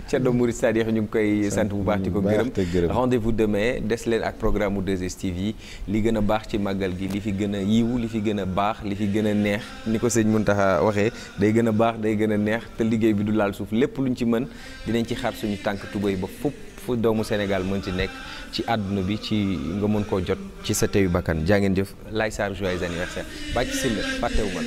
Ceddo Murid Sadikh ñu ngi koy sant bu baax di ko gërëm. rendez-vous demain des leen ak programme 2STV li gën a baax ci màggal gi li fi gën a yiwu li fi gën a baax li fi gën a neex ni ko sëñ Mountakha waxee day gën a baax day gën a neex te liggéey bi du laal suuf lépp luñ ci mën dinañ ci xaar suñu tànk tubéy ba fu doomu Sénégal mën ci nekk ci àdduna bi ci nga mën koo jot ci sa teyu bakkan jaa ngeen jëf Laye Sarr joyeux anniversaire bàcc si la fàttewu man